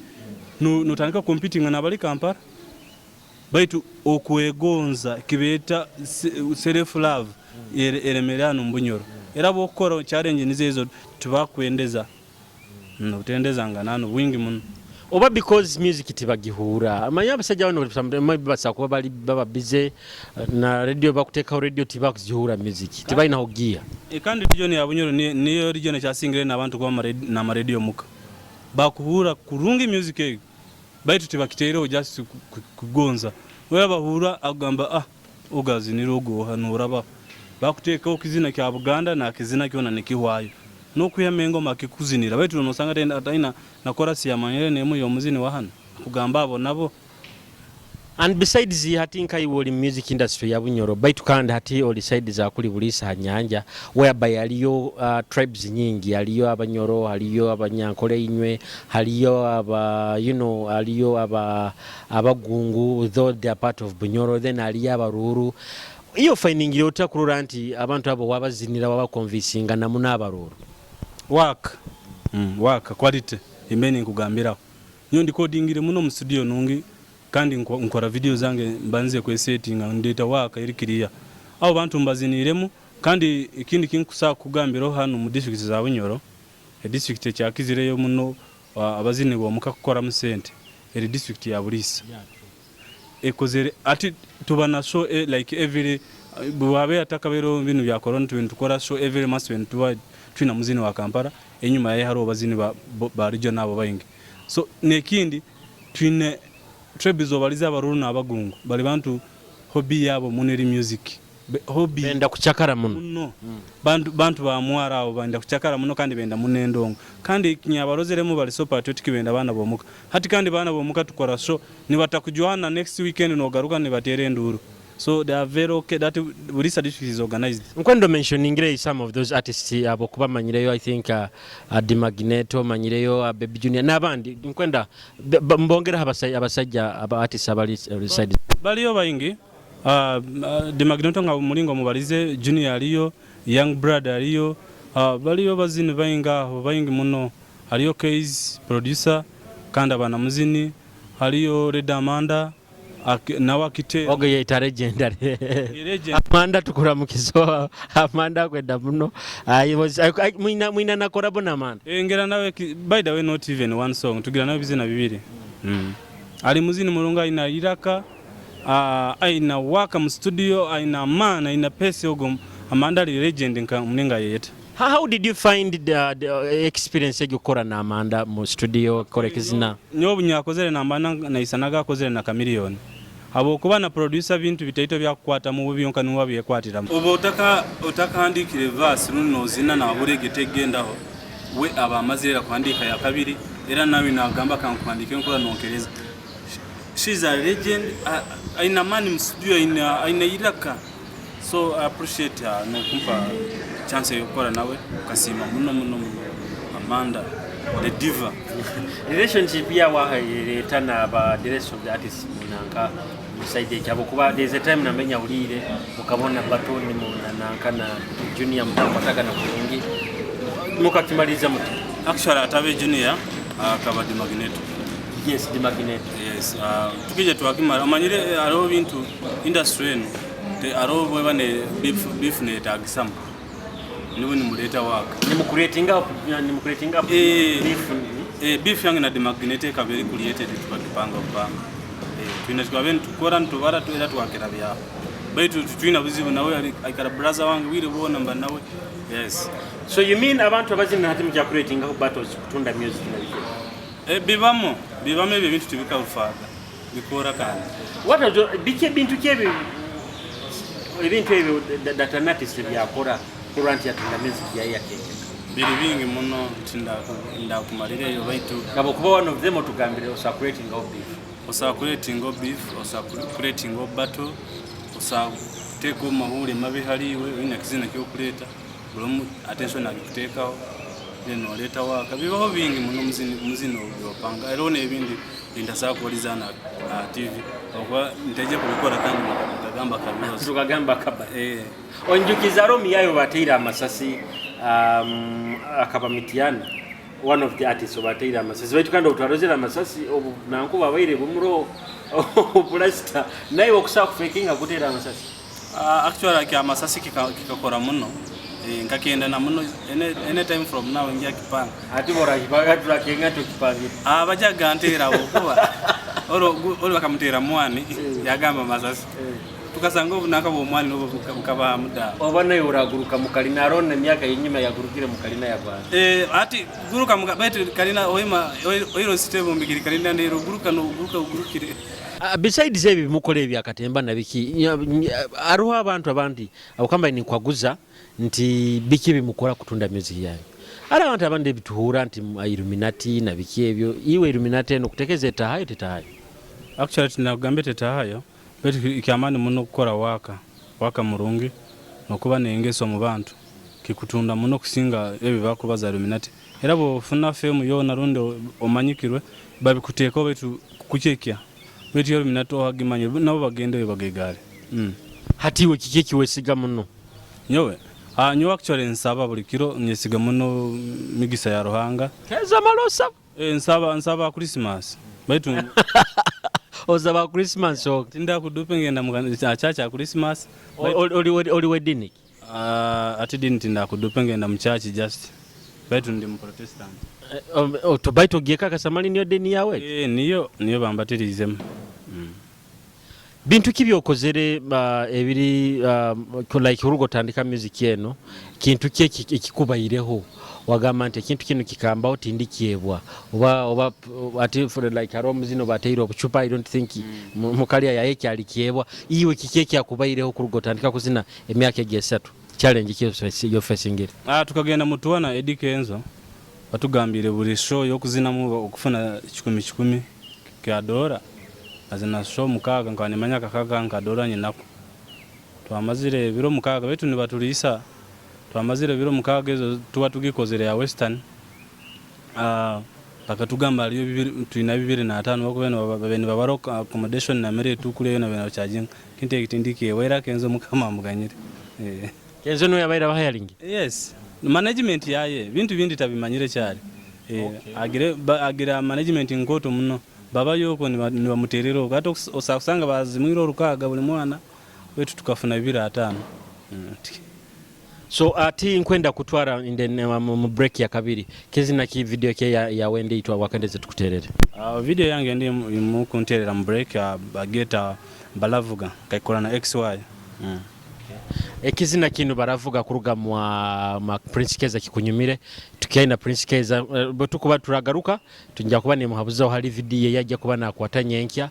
Notandika competing n'abali Kampala, baitu okwegonza kibeeta self love eremere hanu mu Bunyoro. Era bwokukora challenge nizo ezo, tibakwendeza, obutendeza nga nanu bwingi muno. Oba because music tibagihuura. Amanyi abasajja bano maybe basobola kuba bali baba busy na radio, bakuteekaho radio tibakuzihuura music, tibalinaho gear. Kandi region ya Bunyoro niyo region ekyasingire n'abantu kuba n'amarediyo muka. Bakuhuura kurungi music eyo, baitu tibakiteireho just kugonza. We bahuura agamba, "Ah, ogazinire ogoha norabaho." Bakuteekaho kizina kya Buganda nakizina kyona nikihwayo. N'okwihamu engoma akikuzinira, baitu nosanga ataina na chorus yamanyire n'emu y'omuzini wa hanu kugamba abo nabo. And besides, hati nkaiwe oli music industry ya Bunyoro, baitu kandi hati oli side za kuli Buliisa ha nyanja, whereby haliyo tribes nyingi, haliyo Abanyoro, haliyo Abanyankole inywe, haliyo aba haliyo aba Abagungu, though they are part of Bunyoro, then haliyo Abaruuru. Iyo finding ota kurora nti abantu abo wabazinira, wabaconvincinga namu n'Abaruuru? Work, work quality imene nkugambiraho. Nyo ndikodingire muno mu studio nungi, kandi nkora video zange mbanze kwesetinga, ndeta work eri clear. Abo bantu mbaziniremu. Kandi ikindi kinkusa kugambiraho, hano mu district za Bunyoro, e district ekyakizireyo muno abazini bomuka kukoramu sente eri district ya Buliisa. Ekozere ati tuba na show like every bwabe atakabeero binu bya corona, tubintu tukora show every month. Tuba twina muzini wa Kampala, enyuma yaye hariho bazini ba region abo baingi. So nekindi twine tribes obaliza Abaruru n'Abagungu, bali bantu hobby yabo muno eri music. Hobby benda kucakara muno. Muno bantu bamwara abo benda kucakara muno, kandi benda muno endongo, kandi kinyabarozeremu bali so patriotic, benda bana bomuka hati. Kandi bana bomuka tukora show nibatakujwana, next weekend nogaruka nibatera enduru. So they are very okay that Bulisa district is organized. Nkwendo mentioningire some of those artists abo kuba manyireyo, I think Dimagneto manyireyo, Baby Junior n'abandi. Nkwenda mbongeraho abasajja aba artists abali side. Baliyo baingi. Dimagneto nga mulingo mubalize, Junior aliyo, Young Brother aliyo, baliyo bazini baingi aho, baingi muno. Haliyo Case producer kandi abana muzini, haliyo Red Amanda nawe akite. Ogo yeta legendary. Legend. Amanda tukuramukizo, Amanda kwenda muno. I was I, mwina na collabo na Amanda. Ngera nawe by the way, not even one song, tugira nawe bizina bibiri. Ali muzini mulunga, aina iraka, aina waka mu studio, aina man, aina pesi. Ogo Amanda ali legend nka mninga yeta. How did you find the experience egyo na Amanda mu studio kora ekizina? Nyowe nyakozere namba naisanaga akozere na Chameleone, habwokuba na producer bintu bitaito byakukwata mu bubi yonka niwe byekwatiramu. Oba otakahandikire verse runo nozina naburege tegendaho, we aba amazire era kuhandika ya kabiri, era nawe nagamba kankuhandike nkora nonkereza. She's a legend, aina mani mu studio, aina iraka. So I appreciate her nokumpa chance yokukora nawe, ukasima muno muno muno Amanda the diva. Relationship yawa ereta naba the rest of the artists munanka musaide ekyabo, kuba there's a time namenya ulire mukabona batoni munananka na Junior mutakwatagana kurungi, mukakimaliza muti? Actually atabe Junior, akaba di Magneto. Yes, di Magneto. Yes, tukije twakimara amanyire hariho bintu industry eno hariho bweba ne beef, beef netagisamu nibo nimuleta waka. Nimucreatinga up beef. Beef yange na di Magneto ekaba eri created, tukagipanga kupanga. Twina tukabe nitukora nitubara era twakira byaho, baitu tutwina buzibu nawe, aikara brother wange wire bona mba nawe, yes. So you mean abantu abazina hati mukya creating up battles kutunda music na biki? Bibamo ebyo ebintu tibikarufaga bikora kandi. What are the biki ebintu kyebyo, ebintu ebyo that an artist byakora kulwa nti atunda music yaye yakengeka? Biri bingi muno nti ndakumalireyo baitu. Ngabo kuba one of them otugambire osa creating of beef. Osa creating of beef, osa creating of battle, osa kuteeka omu mabi haliwe oyina kizina kyokuleeta, buli omu attention agikuteekaho, then oleeta waka. Bibaho bingi muno muzino byopanga. Era n'ebindi bintasobola kuwaliza na TV okuba nteje kubikora kandi mukagamba kabihozo. Tukagamba kaba. Onjukiza romi yayo bateire amasasi, akaba Mityana. One of the artists obateire amasasi, baitu kandi obutwarozere amasasi obu nankuba abaire bumuro obulasita, naiwe okusobola kufekinga kuteera amasasi. Actually kyamasasi kikakora muno, nkakenda na muno any time from now nja kipanga. Ati borakipanga turakenga nti okipangire. Bajja ganteera okuba ori bakamuteera mwani yagamba amasasi. Tukasanga obunaka bw'omwani nubwo bukabaha mudawa. Oba naiwe oraguruka mukalina arona emyaka yenyuma yagurukire mukalina yagwana. Ati guruka muka baitu kalina oima oiro site bombekere kalina ndero guruka noguruka ogurukire. Besides ebi bimukora ebya katemba na biki, haroho abantu abandi abakamba ninkwaguza nti biki bimukora kutunda music yanyu. Hariho abantu abandi ebituhuura nti Illuminati na biki ebyo, iwe Illuminati enu okutekeza etahayo tetahayo? Actually tinakugambye tetahayo baitu kyamaani muno kukora waaka, waaka murungi nokuba nengeso omu bantu kikutunda muno kusinga ebi bakubaza Illuminati. Era bwofuna fame yoona rundi omanyikirwe babikuteekaho baitu kukukyekya baitu Illuminati ohagimanyire nabo bagendeyo bagegaare. Hati iwe kiki ekiwesiga muno? Nyowe? Nyowe actually nsaba buli kiro nyesiga muno migisa ya Ruhanga. Keza mara osaba? Nsaba nsaba Christmas baitu. Osaba Christmas oka? Tindakudupe ngenda mu church ya Christmas. Oli w'edini ki? Ati dini tindakudupe ngenda mu church just baitu ndi mu Protestant. Baitu ogyekakasa mali niyo dini yawe? Niyo niyo bambatiriizemu. Bintu ki byokozere ebiri like oruga otandika music eno, kintu ki ekikubaireho wagamba nti ekintu kinu kikambaho tindikyebwa oba oba ati like haroho omuzini obateire obucupa I don't think mukali yaye kyalikyebwa, iwe kiki ekyakubaireho kuruga otandika kuzina emyaka egi esatu, challenge ki eyofacingire? Tukagenda mu tour na Eddy Kenzo batugambire buri show yokuzinamu okufuna kikumi kikumi kya doora Mazima show mukaaga nkaba nimanya akakaga nka doora nyinako. Twamazire ebiro mukaaga baitu nibaturiisa, twamazire ebiro mukaaga ezo tuba tugikozire ya western, bakatugamba hariyo bibiri twina 25 bakubaire babaire nibabara accommodation na mere eitukurya yoona babaire nibacharginga. Kintu eki tindikyebwa era Kenzo mukama amuganyire. Kenzo nuwe yabaire abahayaringi? Yes, management yaye ebintu bindi tabimanyire kyari. Agire agira management nkooto muno. Babayo okwo nibamuteerera okwo. Hati osobola kusanga baazimwire orukaaga buri mwana, beitu tukafuna 25. So ati nkwenda kutwara mu break ya kabiri kizina ki video ki yawe endiitwa wakendeze tukuterere? Video yange endi mukunterera mu break bagyeta Balavuga nkagikora na XY. Ekizina kinu Baravuga kuruga mwa Prince Keza kikunyumire, tukyali na Prince Keza bwetukuba turagaruka Tugya kuba nimuhabuzaho hali vidiyo ei ajja kuba nakwata nyenkya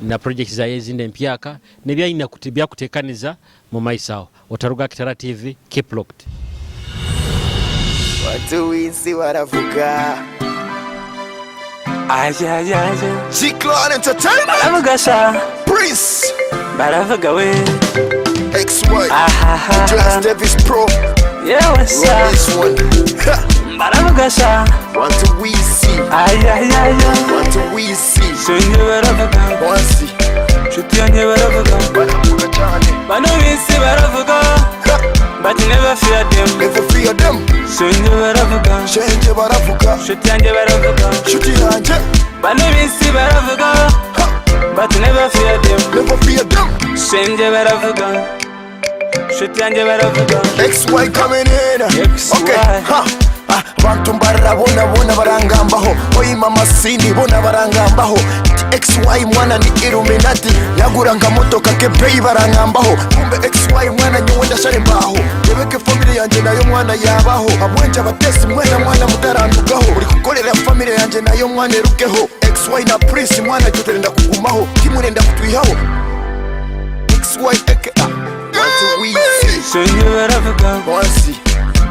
na projects zaye ezindi empyaka nebi ayina byakutekaniza mumaiso aho. Otaruga aha Kitara TV, keep locked. Batuye isi baravuga. Ayayaya. G-Clan Entertainment. Baravuga sha. Prince. Baravuga we. XY. Ahaha. Julius Davis Pro. Yewe sha. Run this one. Ha. Baravuga sha. One to Weezy. Ayayaya. One to Weezy. Shenge baravuga. Wansi. Nshuti yanjye baravuga. Baravuga cyane. Bano bisi baravuga. Ha. But never fear them. Never fear them. Shenge baravuga. Shenge baravuga. Nshuti yanjye baravuga. Nshuti yanjye. Bano bisi baravuga. Ha. But never fear them. Never fear them. Shenge baravuga. Nshuti yanjye baravuga. XY coming in. XY. Okay. Ha. Ah, Abantu mbarabona bona barangambaho oyi mama sini bona barangambaho XY mwana ni Illuminati yagura nka motoka ke pay barangambaho kumbe XY mwana nyowe ndashara imbaho rebeke family yanjye nayo mwana yabaho abwenje abatesi mwena mwana mutarandugaho uri gukorera family yanjye nayo mwana erugeho XY na Prince mwana jyo kugumaho kimurenda kutwihaho XY aka One two we see Shenge baravuga. Wansi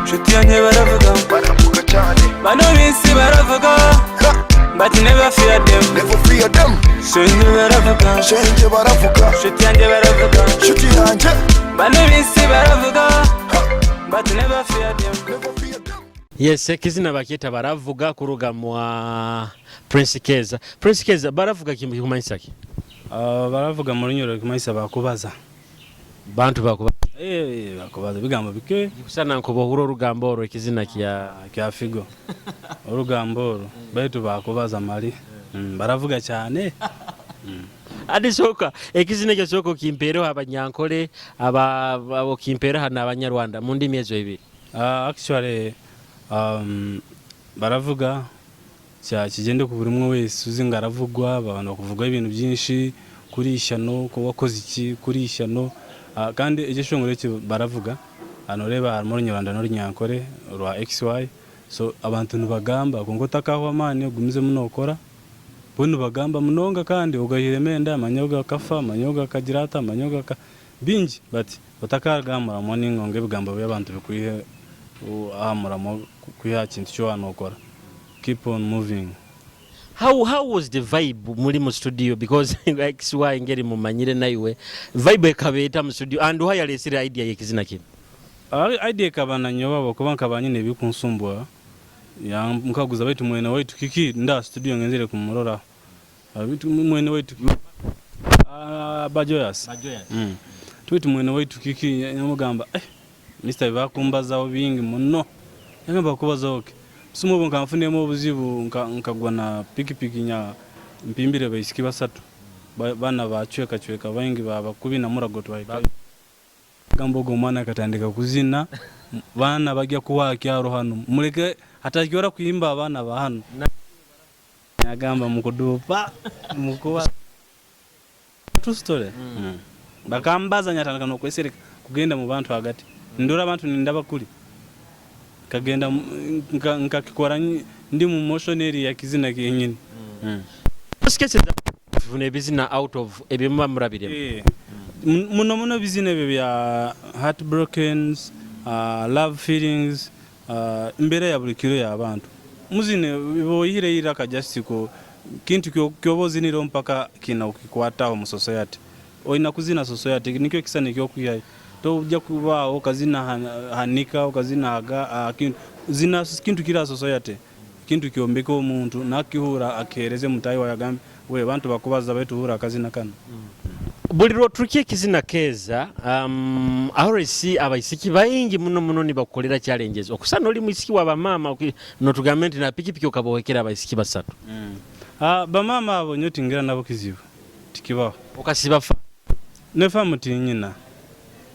Nshuti yanjye baravuga. Baravuga cyane. Bano bisi baravuga. Ha. But never fear them. Never fear them. Shenge baravuga. Shenge baravuga. Nshuti yanjye baravuga. Nshuti yanjye. Bano bisi baravuga. Ha. But never fear them. Never fear them. Yes, ekizina bakyeta Baravuga kuruga mwa Prince Keza. Prince Keza, baravuga kikumanyisa ki? Baravuga mu Runyoro kikumanyisa bakubaza. Bantu bakubaza. Eh, bakubaza ebigambo bike. Kusana nkuba ohura orugambo orwo, ekizina kya Kya Figo, orugambo orwo, baitu bakubaza mali. Baravuga cyane. Adi sooka ekizina ekyo, sooka okimpeereho Abanyankole, okimpeereho n'Abanyarwanda mu ndimi ezo ibiri. Actually, baravuga kya kigende ku buri umwe wese uzi ngo aravugwa, abantu bakuvugaho ibintu byinshi kuri ishyano, ko wakoze iki kuri ishyano. Kandi ekishongore eki baravuga hano, ureba harimo Orunyarwanda n'Orunyankore rwa XY, so abantu nibagamba, konka otakahwa amaani, ogumizemu nokora, bo nibagamba munonga kandi ogahiremu enda, amanyoga akafa, amanyoga akagira ata, amanyoga aka bingi, but otakagamuramu ninga ngu ebigambo by'abantu bikwihe aha muramo, kwiha aha kintu kyowa nokora. Keep on moving. How was the vibe muri mu studio? Because XY ngeri mumanyire naiwe, vibe ekabeeta mu studio and why yalesire idea y'ekizina kino? Idea ekaba nanyoba kuba nkaba nyine ebikunsumbwa, nkaguza baitu mwene waitu kiki nda studio ngenzere kumurora. Bitu mwene waitu, Bajoyas. Tuitu mwene waitu kiki, yamugamba, eh, Mr bakumbazaho bingi muno. Yagamba, kubazaho ki? Simu obu nkanfunemu obuzibu, nkagwa na pikipiki, nya mpimbire baisiki basatu. Bana bacweka cweka baingi babakubi na murago twahikayo. Gamba ogwo omwana akatandika kuzina, baana bajya kuwa kyaro hano, muleke hatakyora kuhimba abaana ba hano. Yagamba mukudupa mukuba, true story. Bakambaza, nyatandika nokwesereka kugenda mu bantu hagati, ndora abantu nindaba kuli kagenda nkakikora ndi mu motion eri ya kizina kenyini. Sketches funa ebizina out of ebimuba murabiremu. Eh, muno muno bizina ebyo bya heartbrokens, love feelings, embeera ya buli kiro y'abantu muzine boyihire iraka just ko kintu kyoba ozinire mpaka kina ukikwataho mu society, olina kuzina society, nikyo kisa nikyo kwihayo, tojja kubaawo okazina hanika okazina haga kintu zina kintu kira society, kintu kyombeka omuntu nakihura akihereze mutayi wawe, agambe we bantu bakubaza baitu hura akazina kano. Buli lwoturukia ekizina keeza, always abaisiki baingi muno muno nibakukolera challenges, okusana oli mwisiki wa bamaama, notugambe nti na pikipiki okabohekera abaisiki basatu. Ah, bamaama abo nyo tingira nabo kizibu, tikibaho. Okasiba fa? Nefa tinyina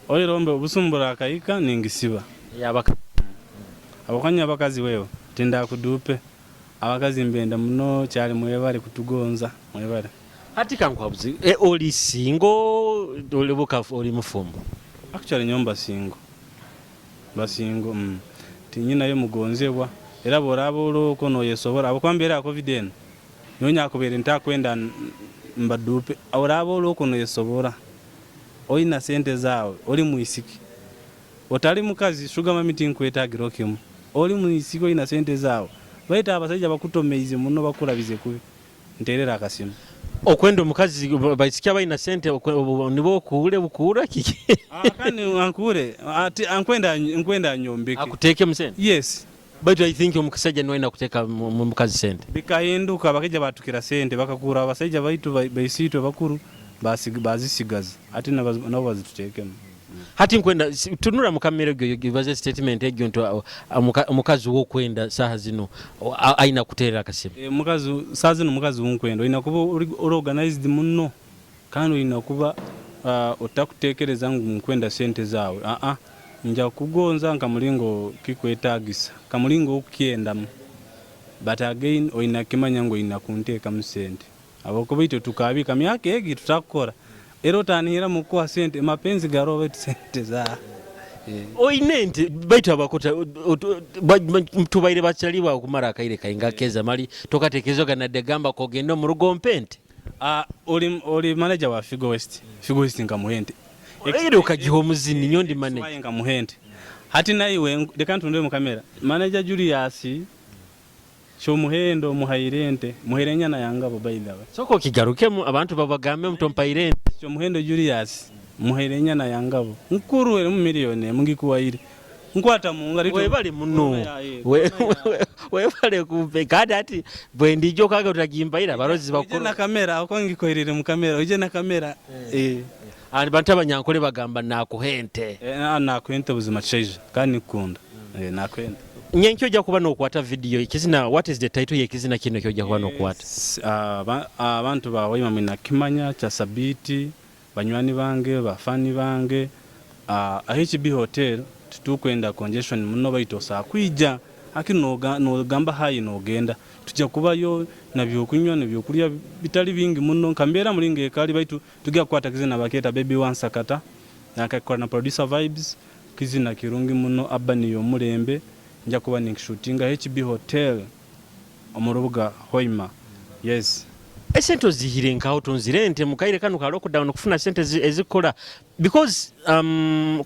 oirombe obusumbura akahika ningisiba. Yabaka. Abakanya abakazi wewe tindakudupe, abakazi mbenda muno kyali, mwebale kutugonza, mwebale. Hati kankwabuzi, oli single, oli bukafu, oli mufumbo? Actually nyo mba single, mba single. Tinyinayo mugonzebwa, era bworaba olwoko noyesobora abakuba mbeera ya COVID eno nyowe nyakubere ntakwenda mbadupe, oraba olwoko noyesobora, olina sente zaawe, oli mwisiki otali mukazi, sugar mummy tinkwetagiraho kimu, oli mwisiki olina sente zaawe, baitu abasaija bakutomeize muno, bakurabize kubi, nterera akasimu. Okwenda omukazi, baisiki abalina sente, nibo okuure bukuura kiki? Ah, kandi ankure ati ankwenda, nkwenda nyombeke. Akuteekemu sente? Yes. Baitu I think omusajja niwe alina kuteeka mu mukazi sente. Bikahinduka, bakija batukira sente, bakakura abasaija baitu baisiitwe bakuru, bazisigaza ate nabo bazituteekemu. Hati nkwenda tunura mu kamera egyo, ibaze statement egyo nti omukazi wokwenda saha zino ayina kuteerera akasimu. E, mukazi saa zino, mukazi wunkwenda olina kuba ori organized muno, kandi olina kuba otakutekereza ngu nkwenda sente zaawe, aa, nja kugonza nka mulingo kikwetagisa, ka mulingo okukyendamu, but again olina kimanya ngu olina kunteekamu sente, habwokuba itwe tukabika myaka egi tutakukora, era otanihira mu kukuha sente, mapenzi garoho baitu sente za Oine ente, baitu abakota tubaire bakyali bwawe okumara akaire kainga keza mali tokatekerezoga nadde gamba kogenda omu rugo mpe ente? Ah, oli manager wa Figo West, Figo West nkamuha ente. Era okagiha omuzini, nyo ndi manager. XY nkamuha ente, hati naiwe leka ntundire mu kamera, manager Julius Kyomuhendo muhaire ente, muhaire enyana yangabo, by the way. Soka okigarukemu, abantu babagambe mutompaire ente. Kyomuhendo Julius muhaire enyana yangabo nkuru, erimu miliyoni 1 ngikuwaire, nkwata mu ngaro. Webale muno. Webale kumpe, kandi ati bwendijja okaga otagimpaire abarozi Uje bakuru. Na kamera ako ngikoirire mu kamera, uje na kamera, eh. Abantu abanyankole bagamba nakuha ente. Eh, nakuha ente buzima kishaija kandi nikukunda. Eh, nakuha ente. Nyenkya ojja kuba nokwata video ekizina, what is the title yekizina kino ekyojja kuba nokwata? Yes, abantu ba Hoima mwine kukimanya kya sabiiti, banywani bange, bafani bange, HB Hotel titukwenda congestion muno baitu osobola kwija hakiri nogamba hi nogenda. Tujja kubayo na byokunywa nebyokulya bitali bingi muno nka mbeera mulingo ekali baitu tugya kukwata kizina bakyeta Baby Wansakata nakakikora na Producer Vibes, kizina kirungi muno Abba niyo omulembe nja kuba ninkishutinga HB Hotel omu rubuga Hoima. Yes. Esente ozihire nkaho otunzire ente mukaire kanu ka lockdown kufuna sente ezikukora because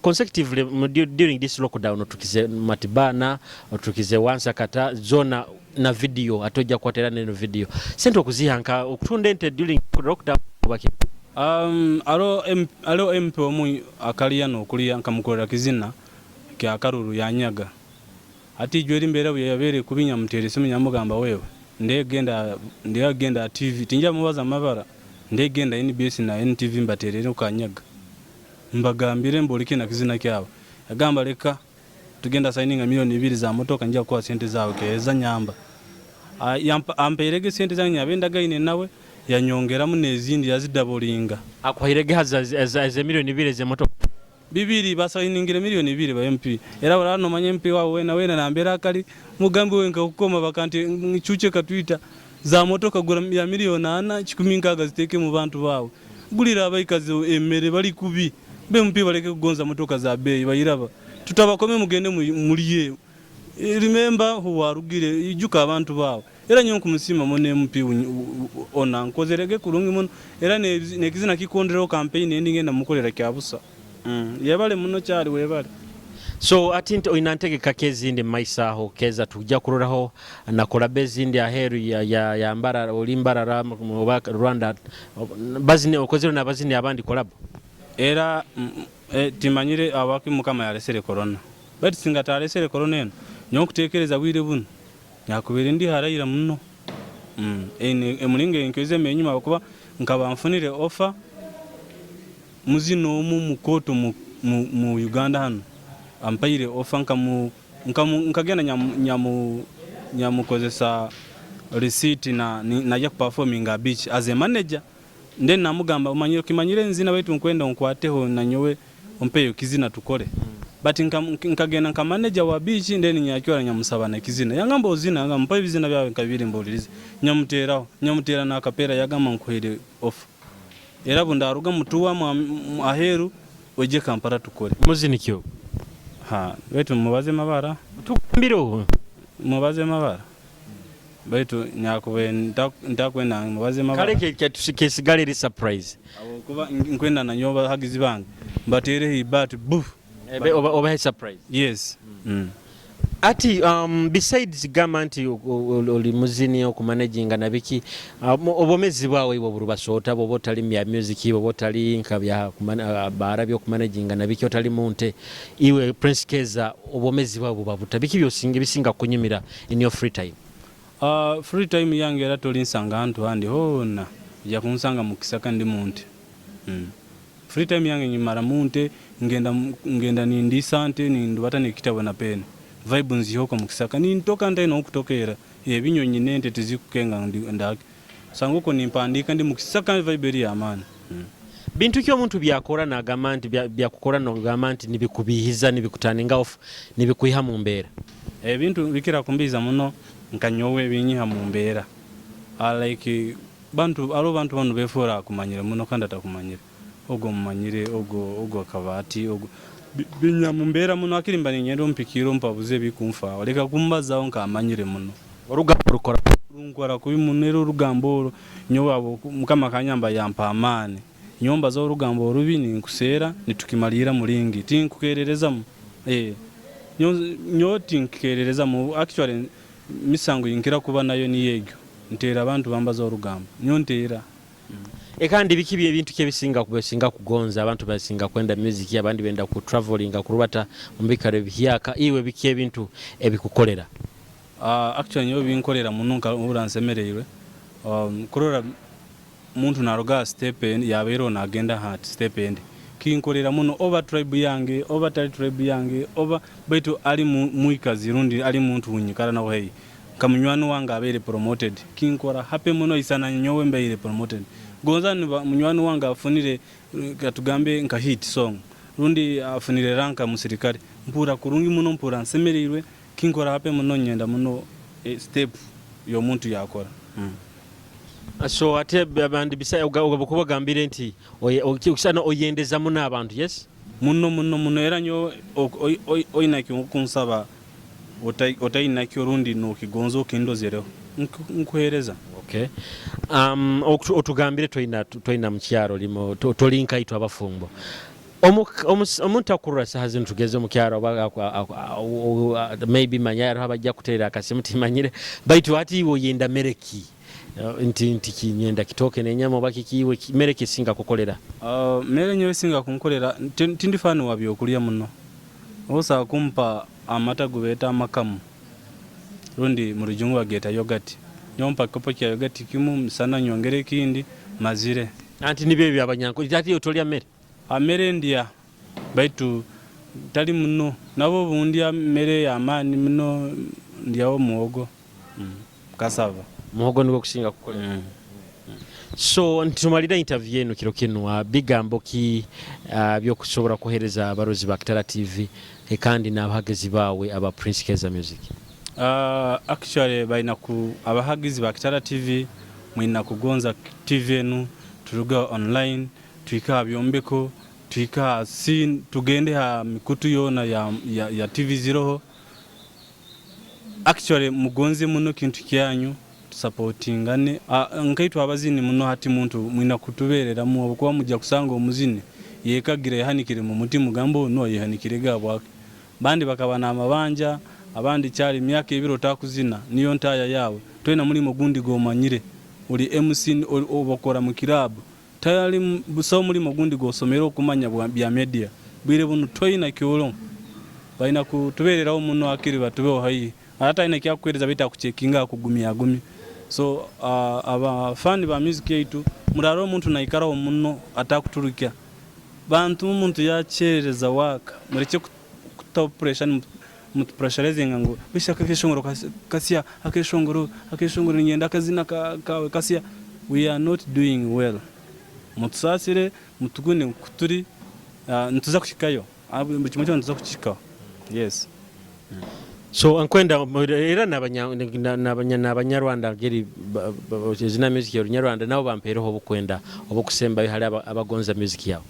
consecutively during this lockdown otukize Matibana, otukize Wansakata zona na video ate ojja kukwata era neno video sente okuziha nka okutunda ente during lockdown oba ki? Alo MP omu akaliya nokuliya nkamukorera kizina kya karuru yanyaga. Hati ijo eri mbeera bweyabaire kubi nyamuteera esimu nyamugamba wewe ndegenda ndegenda aha TV tinja mubaza amabara ndegenda NBS na NTV mbaterere okanyaga mbagambire mboleke na kizina kyabo yagamba leka tugenda sayininga milioni ibiri za motoka nja kukuha sente zawe keheza nyamba ampeirege sente zange nyabe ndagaine nawe yanyongeramu nezindi yazidabolinga. Akuhairege haza eze milioni ibiri ezemotoka? Bibiri basayiningire milioni ibiri ba MP era oraba nomanya MP wawe wena wena nambere akari mugambe wenka kukoma bakanti ncuce katwita za motoka gura ya milioni ana kikumi nkaga ziteke mu bantu bawe gulira abaikazi emere bari kubi be MP bareke kugonza motoka za beyi bayiraba tutabakome mugende muriye remember who warugire ijuka abantu bawe era nyowe nkumusiima muno MP ona nkozerege kurungi muno era nekizina kikonderaho campaign endi ngenda mukorera kyabusa. Yebale muno kyali webale. So ati nti oina ntegeka ki ezindi mumaiso aho keza tujja kuroraho na collabo ezindi aheru ya, ya, ya Mbarara, oli Mbarara oba Rwanda bazine okozere nabazini abandi collabo? Era timanyire habwaki Mukama yalesere corona baitu singa atalesere corona enu nyowe nkutekereza bwire bunu nakubaire ndi haraira muno. Emulingo enkwizemu enyuma habwokuba nkaba nfunire offer muzina omu mukooto mu Uganda hanu ampaire offer nkagenda nyamukozesa receipt najya kuperforminga beach as a manager then namugamba omanyire okimanyire nzina baitu nkwenda onkwateho nanyowe ompeyo kizina tukore but nkagenda nka manager wa beach then nyakyora nyamusaba na kizina yangamba ozina yangamba mpa ebizina byawe nkabiri mbulirize nyamuteraho nyamutera nakapera yagamba nkuhere offer era bundaruga mutuwa aheru oje Kampala tukore. Muzini kyo? Ha, baitu mubaze mabara. Tugambire. Mubaze mabara. Baitu nyakube ntakwenda mubaze mabara. Kale kesigale eri surprise. Abo kuba nkwenda na nyoba hagizi bange. Mbatere ibati buf. Ebe oba surprise. Yes. Ati besides gamba nti oli muzini okumanaginga na biki, obwomezi bwawe ibwo burubasoota bwoba otali mya music bwoba otali nka bya bara byokumanaginga na biki otali munte iwe Prince Keza obwomezi bwawe buba buta biki byosinga bisinga kunyumira in your free time? Free time yange era tolinsanga hantu handi hona ojja kunsanga mu kisaka ndi munte. Free time yange nyimara munte ngenda nindisa nte nindubata nekitabo na peni vibe nzihoko mu kisaka nintoka nte nokutokera ebinyonyi nente tizikukenga ndake sanga uko nimpandika ndi mu kisaka vibe eri amani. Bintu ki omuntu byakora nagamba nti byakukora nogamba nti nibikubihiza nibikutaninga off nibikuiha mu mbeera? Ebintu bikira kumbiza muno nkanyowe binyiha mu mbeera. Like bantu alo bantu bano befora kumanyira muno kandi atakumanyira ogo mumanyire ogo akabati ogo binya mu mbeera muno akirimba ninyenda ompikiro mpabuze bikunfa oleka kumbazaho nkamanyire muno orugambo rukora runkora kubi muno era orugambo orwo nyowe abo Mukama kanyamba yampa amaani nyombaza orugambo orubi ninkuseera nitukimalira mulingi tinkukererezamu nyowe tinkukererezamu actually misango yinkira kuba nayo niyegyo nteera abantu bambaza orugambo nyo nteera. Ekandi biki ebintu kyebisinga kubesinga kugonza abantu basinga kwenda music abandi benda ku traveling kurubata mubikaro bihyaka iwe biki ebintu ebikukolera? Actually nyowe binkolera muno nka obura nsemereirwe. Kurora Omuntu naruga aha step yabaire nagenda aha step endi. Kinkorera muno oba tribe yange oba tali tribe yange oba baitu ali mwikazi rundi ali muntu wunyikara nawe haihi nka munywani wange abaire promoted kinkora happy muno isana nyowe mbaire promoted. Gonza munywani wange afunire katugambe nka hit song rundi afunire rank musirikare mpura kurungi muno mpura nsemereirwe kinkora happy muno nyenda muno step yomuntu yakora. So ate abandi bisa obukuba ogambire nti okusana oyendeza muno abantu, yes? Muno muno muno, era nyowe oinakyo okunsaba otainakyo rundi nokigonza okindozereho nkuhereza. Okay. Otugambire toina mukyaro limo toli nkaitwe abafumbo. Omuntu akurora saha zinu tugeze omukyaro oba maybe manya hariho abajja kuterera akasimu timanyire, baitu hati iwe oyenda mere ki? Nti kinyenda kitooke n'enyama oba kiki iwe mere ki esinga kukolera? Mere nyowe esinga kunkolera, tindi fan wa byokulya muno. Osobola kumpa amata gubeta amakamu rundi mu rujungu bageta yogati. Nyowe mpa kikopo kya yogati kimu misana nyongere ekindi mazire. Anti nibyo ebyo abanyankole. Hati iwe tolya mere? Mere ndya baitu tali muno. Nabwo obundya mere ey'amaani muno ndyaho muhogo, kasava. Muhogo nigwo okusinga kukolera. So nitumalira interview enu kiro kinu, bigambo ki byokusobora kuhereza abarozi ba Kitara TV kandi n'abahagizi baawe aba Prince Keza Music? Actually baina ku abahagizi ba Kitara TV mwina kugonza TV enu turuge online tuhike aha byombeko, tuhike aha scene, tugende ha mikutu yoona ya TV ziroho. Actually mugonze muno ekintu kyanyu, tusapotingane. Nkaitwe abazini muno hati muntu mwina kutubereramu habwokuba mujja kusanga omuzini yekagira yehanikire mu muti mugambe onu ayehanikirege habwaki. Bandi bakaba namabanja, abandi kyali emyaka ebiri otakuzina niyo ntaya yawe, toina mulimo gundi gomanyire, ori MC oba okora mu club. Tayali busaho mulimo gundi gwosomere okumanya bya media bwire bunu toyina kyolo bayina kutubereraho muno hakiri batubeho haihi ate tayina ekyakuhereza baitu akucekinga akugumya agumye so aba fan ba music yaitu murara omuntu naikaraho muno atakuturukya bantu omuntu yakyerereza work murekye kutaho pressure nimutupressurezinga ngu baitu akeshongoro kasya akeshongoro akeshongoro ninyenda akazina kawe kasya we are not doing well mutusaasire mutugunde nku turi nituza kuhikayo buri kimwe kyona nituza kukihikaho yes. So nkwenda era nabanyarwanda ngeri ezina music yorunyarwanda nabo bampereho obukwenda obukusembayo hali abagonza music yawe.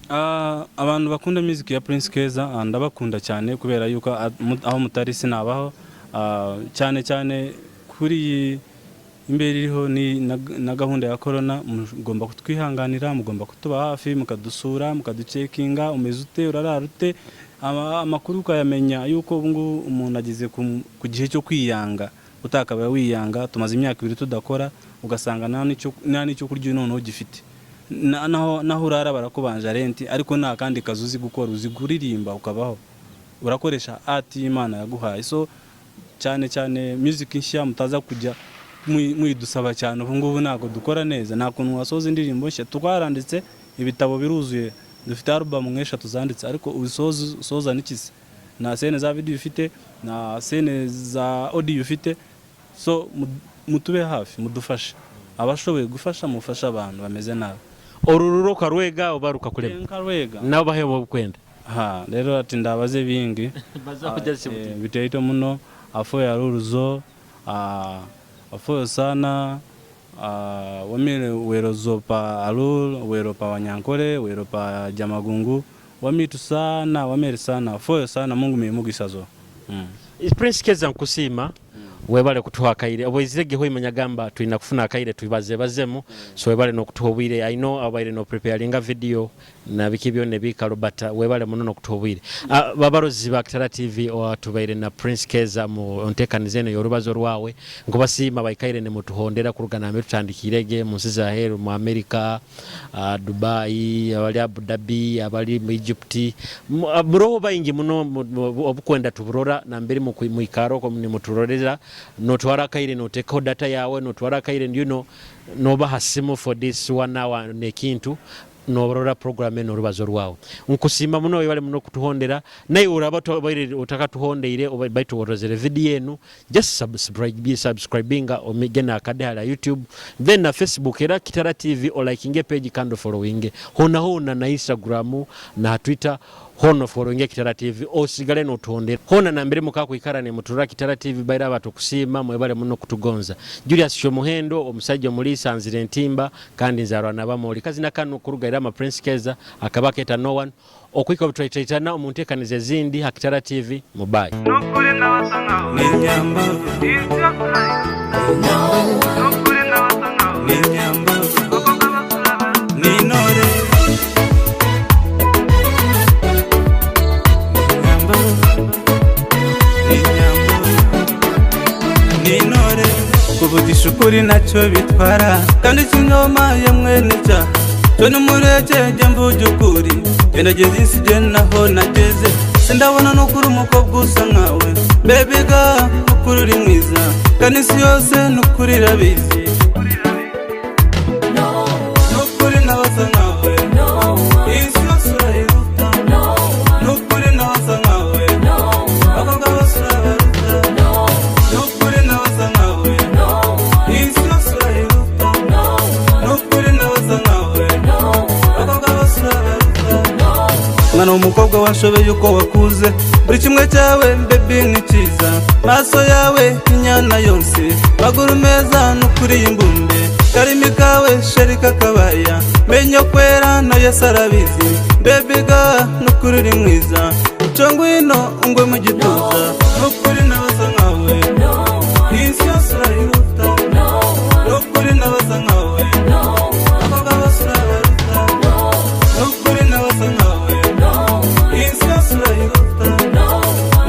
Abantu bakunda music ya Prince Keza ndabakunda cyane kubera yuko aho mutari sinabaho cyane cyane kuri iyi imbere iriho ni na gahunda ya corona mugomba kutwihanganira mugomba kutuba hafi mukadusura mukaducekinga umeze ute urarara ute amakuru ukayamenya yuko ubu ngubu umuntu ageze ku gihe cyo kwiyanga utakabaye wiyanga tumaze imyaka ibiri tudakora ugasanga nta n'icyo kurya noneho ugifite naho urara barakubanja renti ariko nta kandi kazi uzi gukora uzi kuririmba ukabaho urakoresha art y'Imana yaguhaye. So cyane cyane music nshya mutaza kujya muyidusaba cyane ubu ngubu ntabwo dukora neza nta kuntu wasoza indirimbo nshya twaranditse ibitabo biruzuye dufite album nk'eshatu zanditse ariko usoza n'ikisi nta scene za video ufite nta scene za audio ufite. So mutube hafi mudufashe abashoboye gufasha mufashe abantu bameze nabi. Uru ruro karwega oba rukakulema nkarwega nabo baheho obukwenda. Ha rero ati ndabaze bingi bitaito muno afoya ruruzo afoyo sana wamire werozo pa alul wero pa wanyankole wero pa jamagungu wamitu sana wamere sana afoyo sana Mungu mimugisazo. Prince Keza nkusiima webale kutuha akaire obweziregeho imanya gamba tulina kufuna akaire tubaze bazemu so webale nokutuha obwire. I know abaire no preparinga video na biki byonna ebikalo but webale muno nokutuha obwire. Babarozi ba Kitara TV tubaire na Prince Keza mu ntekaniza eno y'orubazo rwawe nkubasiima baikaire ne mutuhondera kuruga nambe tutandikirege mu nsi za heru mu America, Dubai, abali Abu Dhabi, abali mu Egypt, muroho baingi muno obukwenda tuburora nambere muikara oko nimuturorera. Notwara akaire notekaho data yawe, notwara akaire noba ha simu for this one hour nekintu norora program eno Orubazo Rwawe. Nkusiima muno, webale muno kutuhondera. Naye oraba tobaire otakatuhondeire oba baitu orozere video enu, just subscribe, subscribinga omige akade hala YouTube, then na Facebook era Kitara TV, olikinge page kandi following hona hona, na Instagram na Twitter hono following Kitara TV, osigale notuhondera hona nambere mukakwikara ne muturora Kitara TV. Baira abatukusiima, mwebale muno kutugonza. Julius Shomuhendo, omusajja omuliisa, nzire entimba kandi nzarwa nabamoli kazina kanu kuruga era Prince Keza akaba keta no one okwika obutwaitaitana omu nteekaniza ezindi ha Kitara TV. Mubayi. Ninyamba, ninyamba, ninore, ninyamba, ninyamba, ninore. Kuvugisha ukuri nacyo bitwara kandi ikinyoma yemwe nicyaha cyo nimureke jye mvuge ukuri. Gerageza isi jye naho nageze sindabona n'ukuri umukobwa usa nkawe. Bebiga ukuri uri mwiza kandi isi yose n'ukuri irabizi. N'ukuri n'abasa nkawe isi yose urayiruta. N'ukuri n'abasa nkawe abakobwa bose urabaruta. N'ukuri n'abasa nkawe isi yose urayiruta. N'ukuri n'abasa nkawe abakobwa bose urabaruta. Mwana w'umukobwa wanshobeye uko wakuze, buri kimwe cyawe baby ni cyiza. Maso yawe inyana yose, maguru meza n'ukuri imbumbe, karimi kawe sheri kakabaya, menyo kwera na Yesu arabizi. Bebiga n'ukuri uri mwiza, cyo ngwino ungwe mu gituza. N'ukuri n'abasa nkawe isi yose urayiruta. N'ukuri n'abasa nkawe abakobwa bose urabaruta. N'ukuri n'abasa nkawe isi yose urayiruta.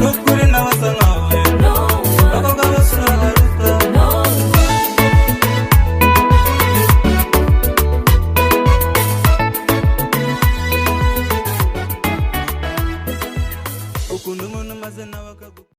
N'ukuri n'abasa nkawe abakobwa bose urabaruta. Ukunda umuntu maze nawe akagu